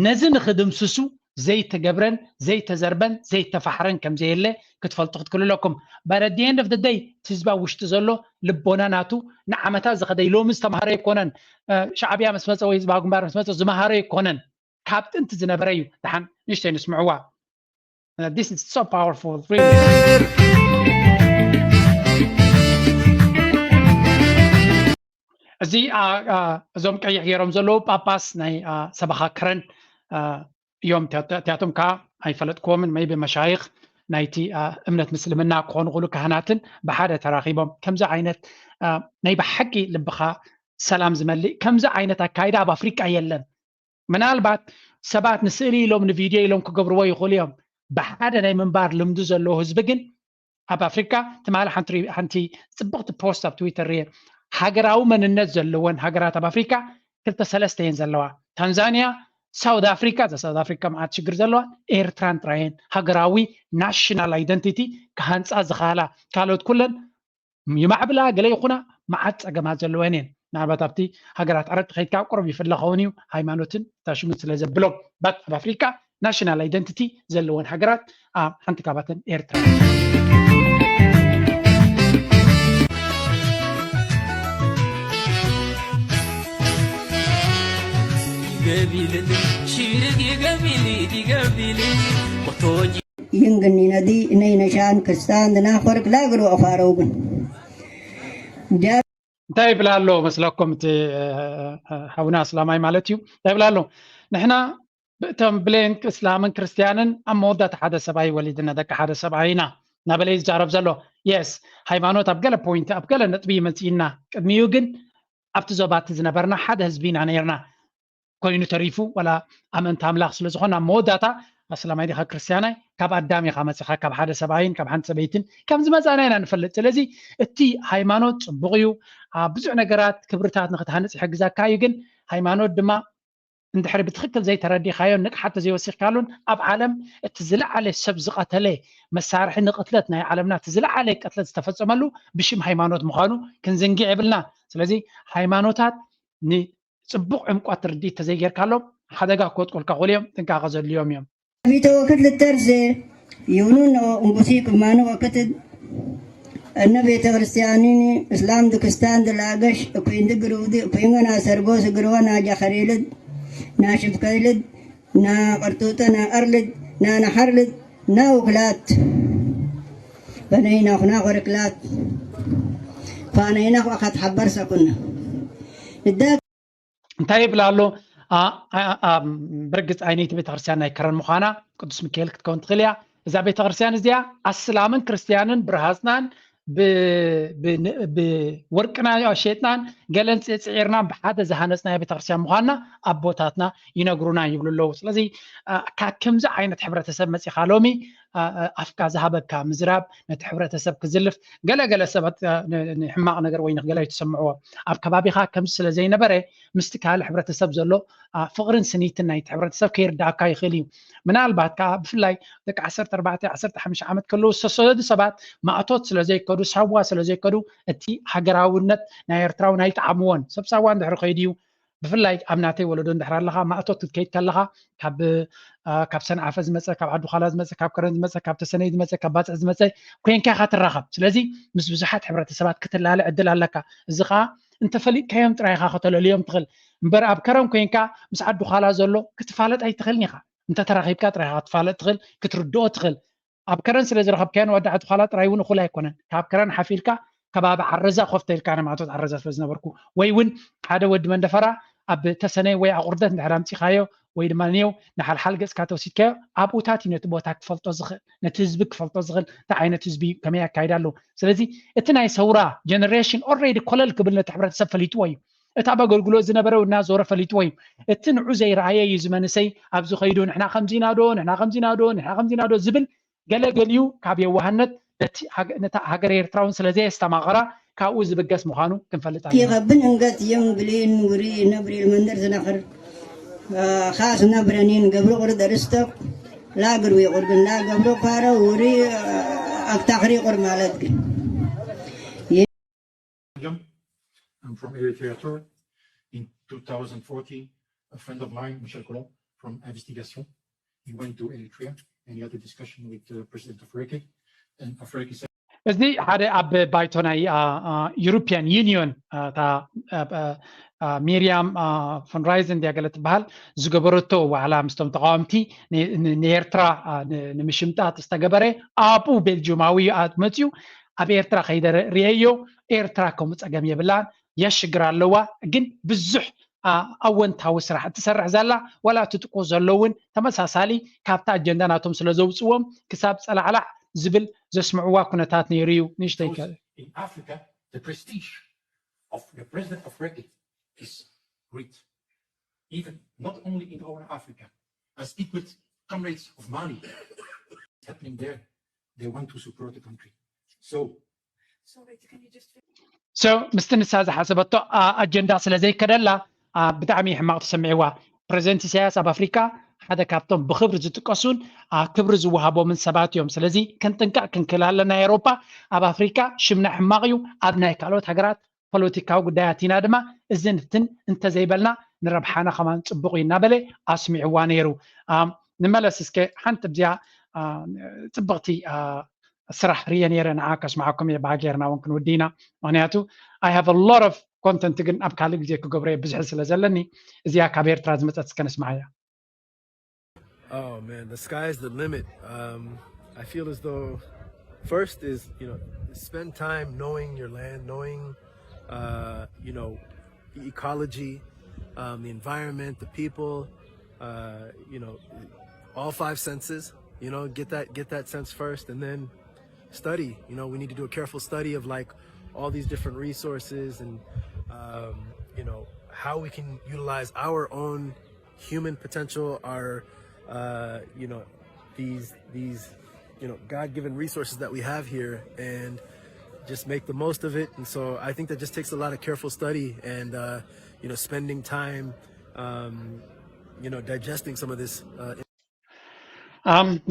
ነዚ ንኽድምስሱ ዘይተገብረን ዘይተዘርበን ዘይተፋሕረን ከምዘየለ ክትፈልጡ ክትክሉ ኣለኩም። But at the end of the day፣ እቲ ህዝቢ ኣብ ውሽጢ ዘሎ ልቦና ናቱ ንዓመታት ዝኸደ፣ ሎሚ ዝተምሃረ ኣይኮነን። ሻዕብያ ምስ መፀ ወይ ህዝባዊ ግንባር ምስ መፀ ዝመሃረ ኣይኮነን። ካብ ጥንቲ ዝነበረ እዩ። ደሓን ንእሽተይ ንስምዕዋ። This is so powerful, really. እዚ እዞም ቀይሕ ገይሮም ዘለዉ ጳጳስ ናይ ሰበኻ ከረን እዮም። እቲኣቶም ከዓ ኣይፈለጥክዎምን፣ መይቢ መሻይኽ ናይቲ እምነት ምስልምና ክኾኑ ክሉ ካህናትን ብሓደ ተራኺቦም ከምዚ ዓይነት ናይ ብሓቂ ልብኻ ሰላም ዝመልእ ከምዚ ዓይነት ኣካይዳ ኣብ ኣፍሪቃ የለን። ምናልባት ሰባት ንስእሊ ኢሎም ንቪድዮ ኢሎም ክገብርዎ ይኽእሉ እዮም። ብሓደ ናይ ምንባር ልምዱ ዘለዎ ህዝቢ ግን ኣብ ኣፍሪካ ትማሊ ሓንቲ ጽብቕቲ ፖስት ኣብ ትዊተር ርየ። ሃገራዊ መንነት ዘለወን ሃገራት ኣብ ኣፍሪካ ክልተ ሰለስተ እየን ዘለዋ። ታንዛንያ፣ ሳውት ኣፍሪካ፣ እዛ ሳውት ኣፍሪካ መዓት ሽግር ዘለዋ፣ ኤርትራን ጥራየን ሃገራዊ ናሽናል ኣይደንቲቲ ክሃንፃ ዝኽኣላ። ካልኦት ኩለን ይማዕብላ ገለ ይኹና መዓት ፀገማት ዘለወን እየን። ምናልባት ኣብቲ ሃገራት ዓረብ ተኸይድካ ቁሩብ ይፍለ ኸውን እዩ፣ ሃይማኖትን ታሽሙን ስለ ዘብሎም። ባት ኣብ ኣፍሪካ ናሽናል ኣይደንቲቲ ዘለወን ሃገራት ሓንቲ ካባተን ኤርትራ። ይገቢልን ሽርግ ይገቢል ይገቢል ሞቶጂ ይንግኒ ነዲ እነይ ነሻን ክስታን ድና ኾርክ ላግር ወእፋረው ግን እንታይ ይብላ ኣሎ መስለኩም? እቲ ሓውና እስላማይ ማለት እዩ። እንታይ ይብላ ኣሎ? ንሕና ብእቶም ብሌን እስላምን ክርስትያንን ኣብ መወዳእታ ሓደ ሰብኣይ ወሊድና ደቂ ሓደ ሰብኣይ ኢና እናበለ እዩ ዝዛረብ ዘሎ። የስ፣ ሃይማኖት ኣብ ገለ ፖይንት ኣብ ገለ ነጥቢ ይመፅእና። ቅድሚኡ ግን ኣብቲ ዞባ እቲ ዝነበርና ሓደ ህዝቢ ኢና ነይርና። ኮይኑ ተሪፉ ዋላ ኣመንቲ ኣምላኽ ስለ ዝኾን ኣብ መወዳእታ ኣስላማይ ዲኻ ክርስትያናይ ካብ ኣዳም ኢኻ መፅኻ ካብ ሓደ ሰብኣይን ካብ ሓንቲ ሰበይትን ከም ዝመፃና ኢና ንፈልጥ። ስለዚ እቲ ሃይማኖት ፅቡቕ እዩ፣ ኣብ ብዙሕ ነገራት ክብርታት ንክትሃንፅ ይሕግዘካ እዩ። ግን ሃይማኖት ድማ እንድሕሪ ብትክክል ዘይተረዲኻዮን ንቅሓት ተዘይወሲኽካሉን ኣብ ዓለም እቲ ዝለዓለ ሰብ ዝቐተለ መሳርሒ ንቅትለት ናይ ዓለምና እቲ ዝለዓለ ቅትለት ዝተፈፀመሉ ብሽም ሃይማኖት ምዃኑ ክንዝንግዕ የብልና። ስለዚ ሃይማኖታት ን ፅቡቕ ዕምቋት ርድኢት ተዘይጌርካሎም ሓደጋ ክወጥቁልካ ክእሉ እዮም። ጥንቃቐ ዘድልዮም እዮም። ቢተ ወክት ልተርሴ ይብኑን እንጉሲ ክማኑ ወክትድ እነ ቤተ ክርስቲያኒኒ እስላም ድክስታን ድላገሽ እኩይንዲ ግርውዲ እኩይንገና ሰርጎ ስግርወ ናጃኸሪልድ ናሽብከይልድ ናቀርጡጠ ናቀርልድ ናነሐርልድ ናውክላት በነይና ኩና ኮርክላት ኳነይና ኳ ካትሓበር ሰኩና ንዳ እንታይ ይብል ኣሎ? ብርግፅ ዓይነይቲ ቤተክርስትያን ናይ ከረን ምዃና ቅዱስ ሚካኤል ክትከውን ትኽእል እያ። እዛ ቤተክርስትያን እዚኣ ኣስላምን ክርስትያንን ብረሃፅናን ብወርቅና ሸጥናን ገለን ፅዒርናን ብሓደ ዝሃነፅናዮ ቤተክርስትያን ምዃንና ኣቦታትና ይነግሩና ይብሉ ኣለዉ። ስለዚ ካብ ከምዚ ዓይነት ሕብረተሰብ መፂኻ ሎሚ ኣፍካ ዝሃበካ ምዝራብ ነቲ ሕብረተሰብ ክዝልፍ ገለ ገለ ሰባት ንሕማቕ ነገር ወይ ንገለ ይትሰምዕዎ ኣብ ከባቢኻ ከምዚ ስለ ዘይነበረ ምስቲ ካልእ ሕብረተሰብ ዘሎ ፍቕርን ስኒትን ናይቲ ሕብረተሰብ ከይርዳእካ ይኽእል እዩ። ምናልባት ከዓ ብፍላይ ደቂ ዓሰርተ ኣርባዕተ ዓሰርተ ሓሙሽተ ዓመት ከለዉ ዝተሰደዱ ሰባት ማእቶት ስለ ዘይከዱ ሳዋ ስለ ዘይከዱ እቲ ሃገራውነት ናይ ኤርትራዊ ናይ ጠዓምዎን ሰብ ሳዋ እንድሕሪ ከይዱ እዩ ብፍላይ ኣብ ናተይ ወለዶ እንድሕር ኣለኻ ማእቶት ክትከይድ ከለኻ ካብ ካብ ሰንዓፈ ዝመፀ ካብ ዓዲ ዃላ ዝመፀ ካብ ከረን ዝመፀ ካብ ተሰነይ ዝመፀ ካብ ባፅዕ ዝመፀ ኮይንካ ኢኻ ትራኸብ። ስለዚ ምስ ብዙሓት ሕብረተሰባት ክትላለ ዕድል ኣለካ። እዚ ከዓ እንተፈሊጥካዮም ጥራይ ኢኻ ከተለልዮም ትኽእል እምበር ኣብ ከረን ኮይንካ ምስ ዓዲ ዃላ ዘሎ ክትፋለጥ ኣይትኽእልን ኢኻ። እንተተራኺብካ ጥራይ ኢኻ ክትፋለጥ ትኽእል ክትርድኦ ትኽእል። ኣብ ከረን ስለ ዝረኸብካዮ ንወዲ ዓዲ ዃላ ጥራይ እውን እኹል ኣይኮነን። ካብ ከረን ሓፊልካ ከባቢ ዓረዛ ኮፍ ተልካ ነማቶት ዓረዛ ስለ ዝነበርኩ ወይ እውን ሓደ ወዲ መንደፈራ ኣብ ተሰነይ ወይ ኣቑርደት እንድሕር ኣምፂኻዮ ወይ ድማ ንየው ንሓልሓል ገፅካ ተወሲድካዮ ኣብኡታት እዩ ነቲ ቦታ ክፈልጦ ዝኽእል ነቲ ህዝቢ ክፈልጦ ዝኽእል እንታይ ዓይነት ህዝቢ እዩ ከመይ ኣካይዳ ኣለዎ። ስለዚ እቲ ናይ ሰውራ ጀነሬሽን ኦልሬዲ ኮለል ክብል ነቲ ሕብረተሰብ ፈሊጥዎ እዩ። እቲ ኣብ ኣገልግሎት ዝነበረ እናዞረ ፈሊጥዎ እዩ። እቲ ንዑ ዘይረኣየ እዩ እዚ መንእሰይ ኣብዚ ከይዱ ንሕና ከምዚ ኢና ዶ ንሕና ከምዚ ኢና ዶ ንሕና ከምዚ ኢና ዶ ዝብል ገለ ገሊኡ ካብ የዋህነት ነቲ ነታ ሃገር ኤርትራ እውን ስለ ዘየስተማቐራ ካብኡ ዝብገስ ምዃኑ ክንፈልጥ ኣለና። ይኸብን እንገት የም ብሌን ውሪ ነብሪ መንደር ዝነኽር ካስ ነብረኒን ገብሩ ቁርድ ርስተብ ላግር ይቁር ግን ላገብሮ ኳረ ውሪ ኣክታክሪ ይቁር ማለት ግን I'm from Eritrea tour in two thousand fourteen. A friend of mine, Michel Colomb from Investigation, he went to Eritrea and he had a discussion with uh, President Afwerki. And Afwerki said, እዚ ሓደ ኣብ ባይቶ ናይ ዩሮፒያን ዩኒዮን እታ ሚሪያም ፈንራይዝ እንድያ ገለ ትበሃል ዝገበረቶ ዋዕላ ምስቶም ተቃወምቲ ንኤርትራ ንምሽምጣጥ ዝተገበረ ኣብኡ ቤልጅማዊ መፅኡ ኣብ ኤርትራ ከይደ ርእየዮ ኤርትራ ከምኡ ፀገም የብላን የሽግር ኣለዋ ግን ብዙሕ ኣወንታዊ ስራሕ እትሰርሕ ዘላ ዋላ ትጥቁ ዘለውን ተመሳሳሊ ካብቲ ኣጀንዳ ናቶም ስለ ዘውፅዎም ክሳብ ፀላዕላዕ ዝብል ዘስምዕዋ ኩነታት ነይሩ እዩ ንእሽተይ in Africa, the prestige of the president of Afwerki is great. Even not only in our Africa, I speak with comrades of Mali. It's happening there. They want to support the country. So so ምስቲ ንሳ ዝሓሰበቶ ኣጀንዳ ስለ ዘይከደላ ብጣዕሚ ሕማቕ ተሰሚዕዋ። ፕረዚደንት ኢሳያስ ኣብ ኣፍሪካ ሓደ ካብቶም ብክብሪ ዝጥቀሱን ክብሪ ዝወሃቦምን ሰባት እዮም። ስለዚ ክንጥንቀቕ ክንክእል ኣለና። ኤውሮጳ ኣብ ኣፍሪካ ሽምና ሕማቕ እዩ። ኣብ ናይ ካልኦት ሃገራት ፖለቲካዊ ጉዳያት ኢና ድማ እዝን እትን እንተዘይበልና ንረብሓና ከማን ፅቡቕ እዩ እናበለ ኣስሚዕዋ ነይሩ። ንመለስ እስከ ሓንቲ ብዚኣ ፅብቕቲ ስራሕ ርየ ነይረ ንዓ ከስምዓኩም እየ ብሃገርና እውን ክንውዲ ኢና ምክንያቱ I have a lot of content ግን ኣብ ካልእ ግዜ ክገብሮ እየ ብዝሒ ስለ ዘለኒ እዚኣ ካብ ኤርትራ ዝመፀት እስከ ንስምዓያ Oh man, the sky's the limit. Um, I feel as though first is you know spend time knowing your land, knowing uh, you know the ecology, um, the environment, the people, uh, you know all five senses. You know, get that get that sense first, and then study. You know, we need to do a careful study of like all these different resources and um, you know how we can utilize our own human potential, our uh, you know these these you know God-given resources that we have here, and just make the most of it. And so I think that just takes a lot of careful study and uh, you know spending time um, you know digesting some of this. Uh,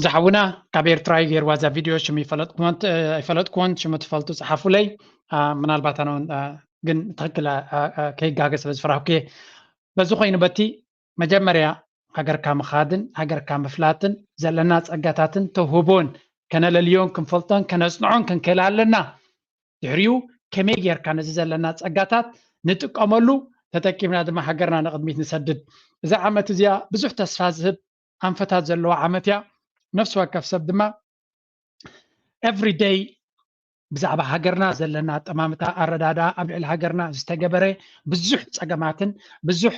ዝሓውና ካብ ኤርትራ እዩ ገይርዋ እዛ ቪድዮ ሽሙ ኣይፈለጥኩዎን ሽሙ ትፈልጡ ፀሓፉለይ ምናልባት ኣነ ግን ትክክል ከይጋገ ስለ ዝፈራህኩ እየ በዚ ኮይኑ በቲ መጀመርያ ሃገርካ ምኻድን ሃገርካ ምፍላጥን ዘለና ፀጋታትን ተውህቦን ከነለልዮን ክንፈልጦን ከነፅንዖን ክንክእል ኣለና ድሕሪኡ ከመይ ጌርካ ነዚ ዘለና ፀጋታት ንጥቀመሉ ተጠቂምና ድማ ሃገርና ንቕድሚት ንሰድድ እዛ ዓመት እዚኣ ብዙሕ ተስፋ ዝህብ ኣንፈታት ዘለዋ ዓመት እያ ነፍሲ ወከፍ ሰብ ድማ every day ብዛዕባ ሃገርና ዘለና ኣጠማምታ ኣረዳድኣ ኣብ ልዕሊ ሃገርና ዝተገበረ ብዙሕ ፀገማትን ብዙሕ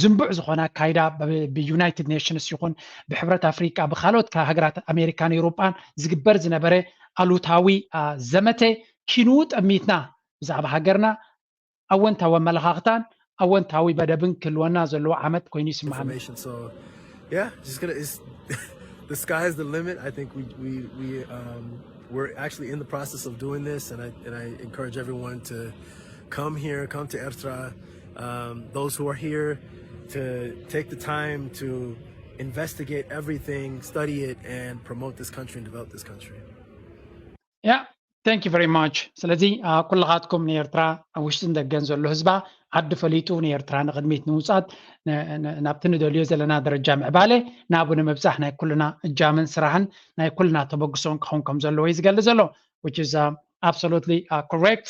ዝንቡዕ ዝኾነ ኣካይዳ ብዩናይትድ ኔሽንስ ይኹን ብሕብረት ኣፍሪቃ ብካልኦት ሃገራት ኣሜሪካን ኤውሮጳን ዝግበር ዝነበረ ኣሉታዊ ዘመተ ኪንኡ ጠሚትና ብዛዕባ ሃገርና ኣወንታዊ ኣመለኻኽታን ኣወንታዊ መደብን ክህልወና ዘለዎ ዓመት ኮይኑ ይስምዓኒ። information. So yeah, just gonna it's the sky's the limit. I think we we we um we're actually in the process of doing this, and I and I encourage everyone to come here, come to Ertra. Um, those who are here to take the time to investigate everything, study it, and promote this country and develop this country. Yeah, thank you very much. ስለዚ ኩልኻትኩም ንኤርትራ ኣብ ውሽጥን ደገን ዘሎ ህዝባ ዓዲ ፈሊጡ ንኤርትራ ንቕድሚት ንምውፃት ናብቲ ንደልዮ ዘለና ደረጃ ምዕባለ ናብኡ ንምብፃሕ ናይ ኩልና እጃምን ስራሕን ናይ ኩልና ተበግሶን ክኸውን ከም ዘለዎ እዩ ዝገልፅ ዘሎ which is absolutely correct።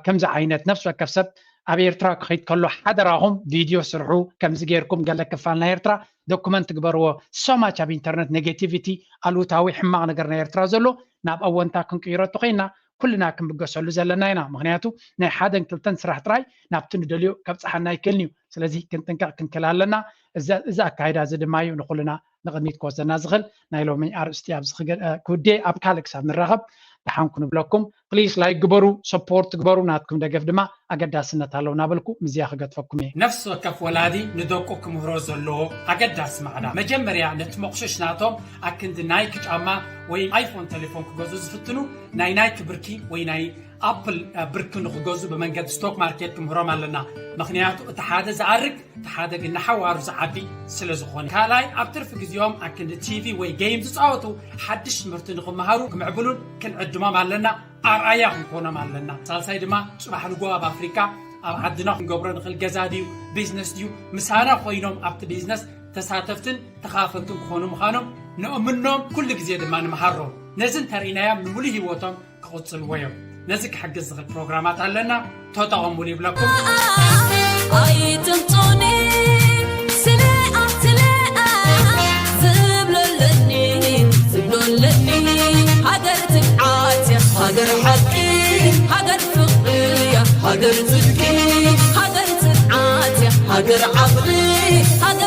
ከምዚ ዓይነት ነፍሲ ወከፍ ሰብ ኣብ ኤርትራ ክኸይድ ከሎ ሓደራኹም ቪድዮ ስርሑ ከምዚ ጌርኩም ገለ ክፋል ናይ ኤርትራ ዶኩመንት ግበርዎ። So much ኣብ ኢንተርነት negativity ኣሉታዊ ሕማቕ ነገር ናይ ኤርትራ ዘሎ ናብ ኣወንታ ክንቅይሮ ተኾይንና ኩልና ክንብገሰሉ ዘለና ኢና። ምክንያቱ ናይ ሓደን ክልተን ስራሕ ጥራይ ናብቲ ንደልዮ ከብፅሓና ኣይክእልን እዩ። ስለዚ ክንጥንቀቕ ክንክእል ኣለና። እዚ ኣካይዳ እዚ ድማ እዩ ንኩልና ንቕድሚት ክወስደና ዝኽእል ናይ ሎሚ ኣርእስቲ ኣብዚ ክውዴ ኣብ ካልእ ክሳብ ንራኸብ ደሓን ኩኑ ብለኩም please like ግበሩ support ግበሩ ናትኩም ደገፍ ድማ ኣገዳስነት ኣለዎ እናበልኩ ምስዚኣ ክገጥፈኩም እየ። ነፍሲ ወከፍ ወላዲ ንደቁ ክምህሮ ዘለዎ ኣገዳሲ ማዕዳ፣ መጀመርያ ነቲ መቑሸሽ ናቶም ኣክንዲ ናይኪ ጫማ ወይ ኣይፎን ቴሌፎን ክገዝኡ ዝፍትኑ ናይ ናይኪ ብርኪ ወይ ናይ ኣፕል ብርኪ ንክገዝኡ ብመንገዲ ስቶክ ማርኬት ክምህሮም ኣለና። ምክንያቱ እቲ ሓደ ዝኣርግ እቲ ሓደ ግን ንሓዋሩ ዝዓቢ ስለ ዝኾነ። ካልኣይ ኣብ ትርፊ ግዜኦም ኣክንዲ ቲቪ ወይ ጌም ዝፃወቱ ሓድሽ ትምህርቲ ንክመሃሩ ክምዕብሉን ክንዕድሞም ኣለና። ኣርኣያ ክንኮኖም ኣለና። ሳልሳይ ድማ ፅባሕ ንጎ ኣብ ኣፍሪካ ኣብ ዓድና ክንገብሮ ንኽእል ገዛ ድዩ ቢዝነስ ድዩ ምሳና ኮይኖም ኣብቲ ቢዝነስ ተሳተፍትን ተኻፈልትን ክኾኑ ምዃኖም ንእምኖም። ኩሉ ግዜ ድማ ንምሃሮም። ነዚ እንተርኢናዮም ንምሉእ ህይወቶም ክቕፅልዎ እዮም። ነዚ ክሕግዝ ዝኽእል ፕሮግራማት ኣለና፣ ተጠቐሙሉ ይብለኩም። ኣይትምፁኒ ስለ ኣትለ ዝብሎ ኣለኒ ዝብሎ ኣለኒ። ሃገር ትብዓት እያ፣ ሃገር ሓቂ፣ ሃገር ፍቕሪ እያ፣ ሃገር ጽድቂ፣ ሃገር ትብዓት እያ፣ ሃገር ዓቕሊ፣ ሃገር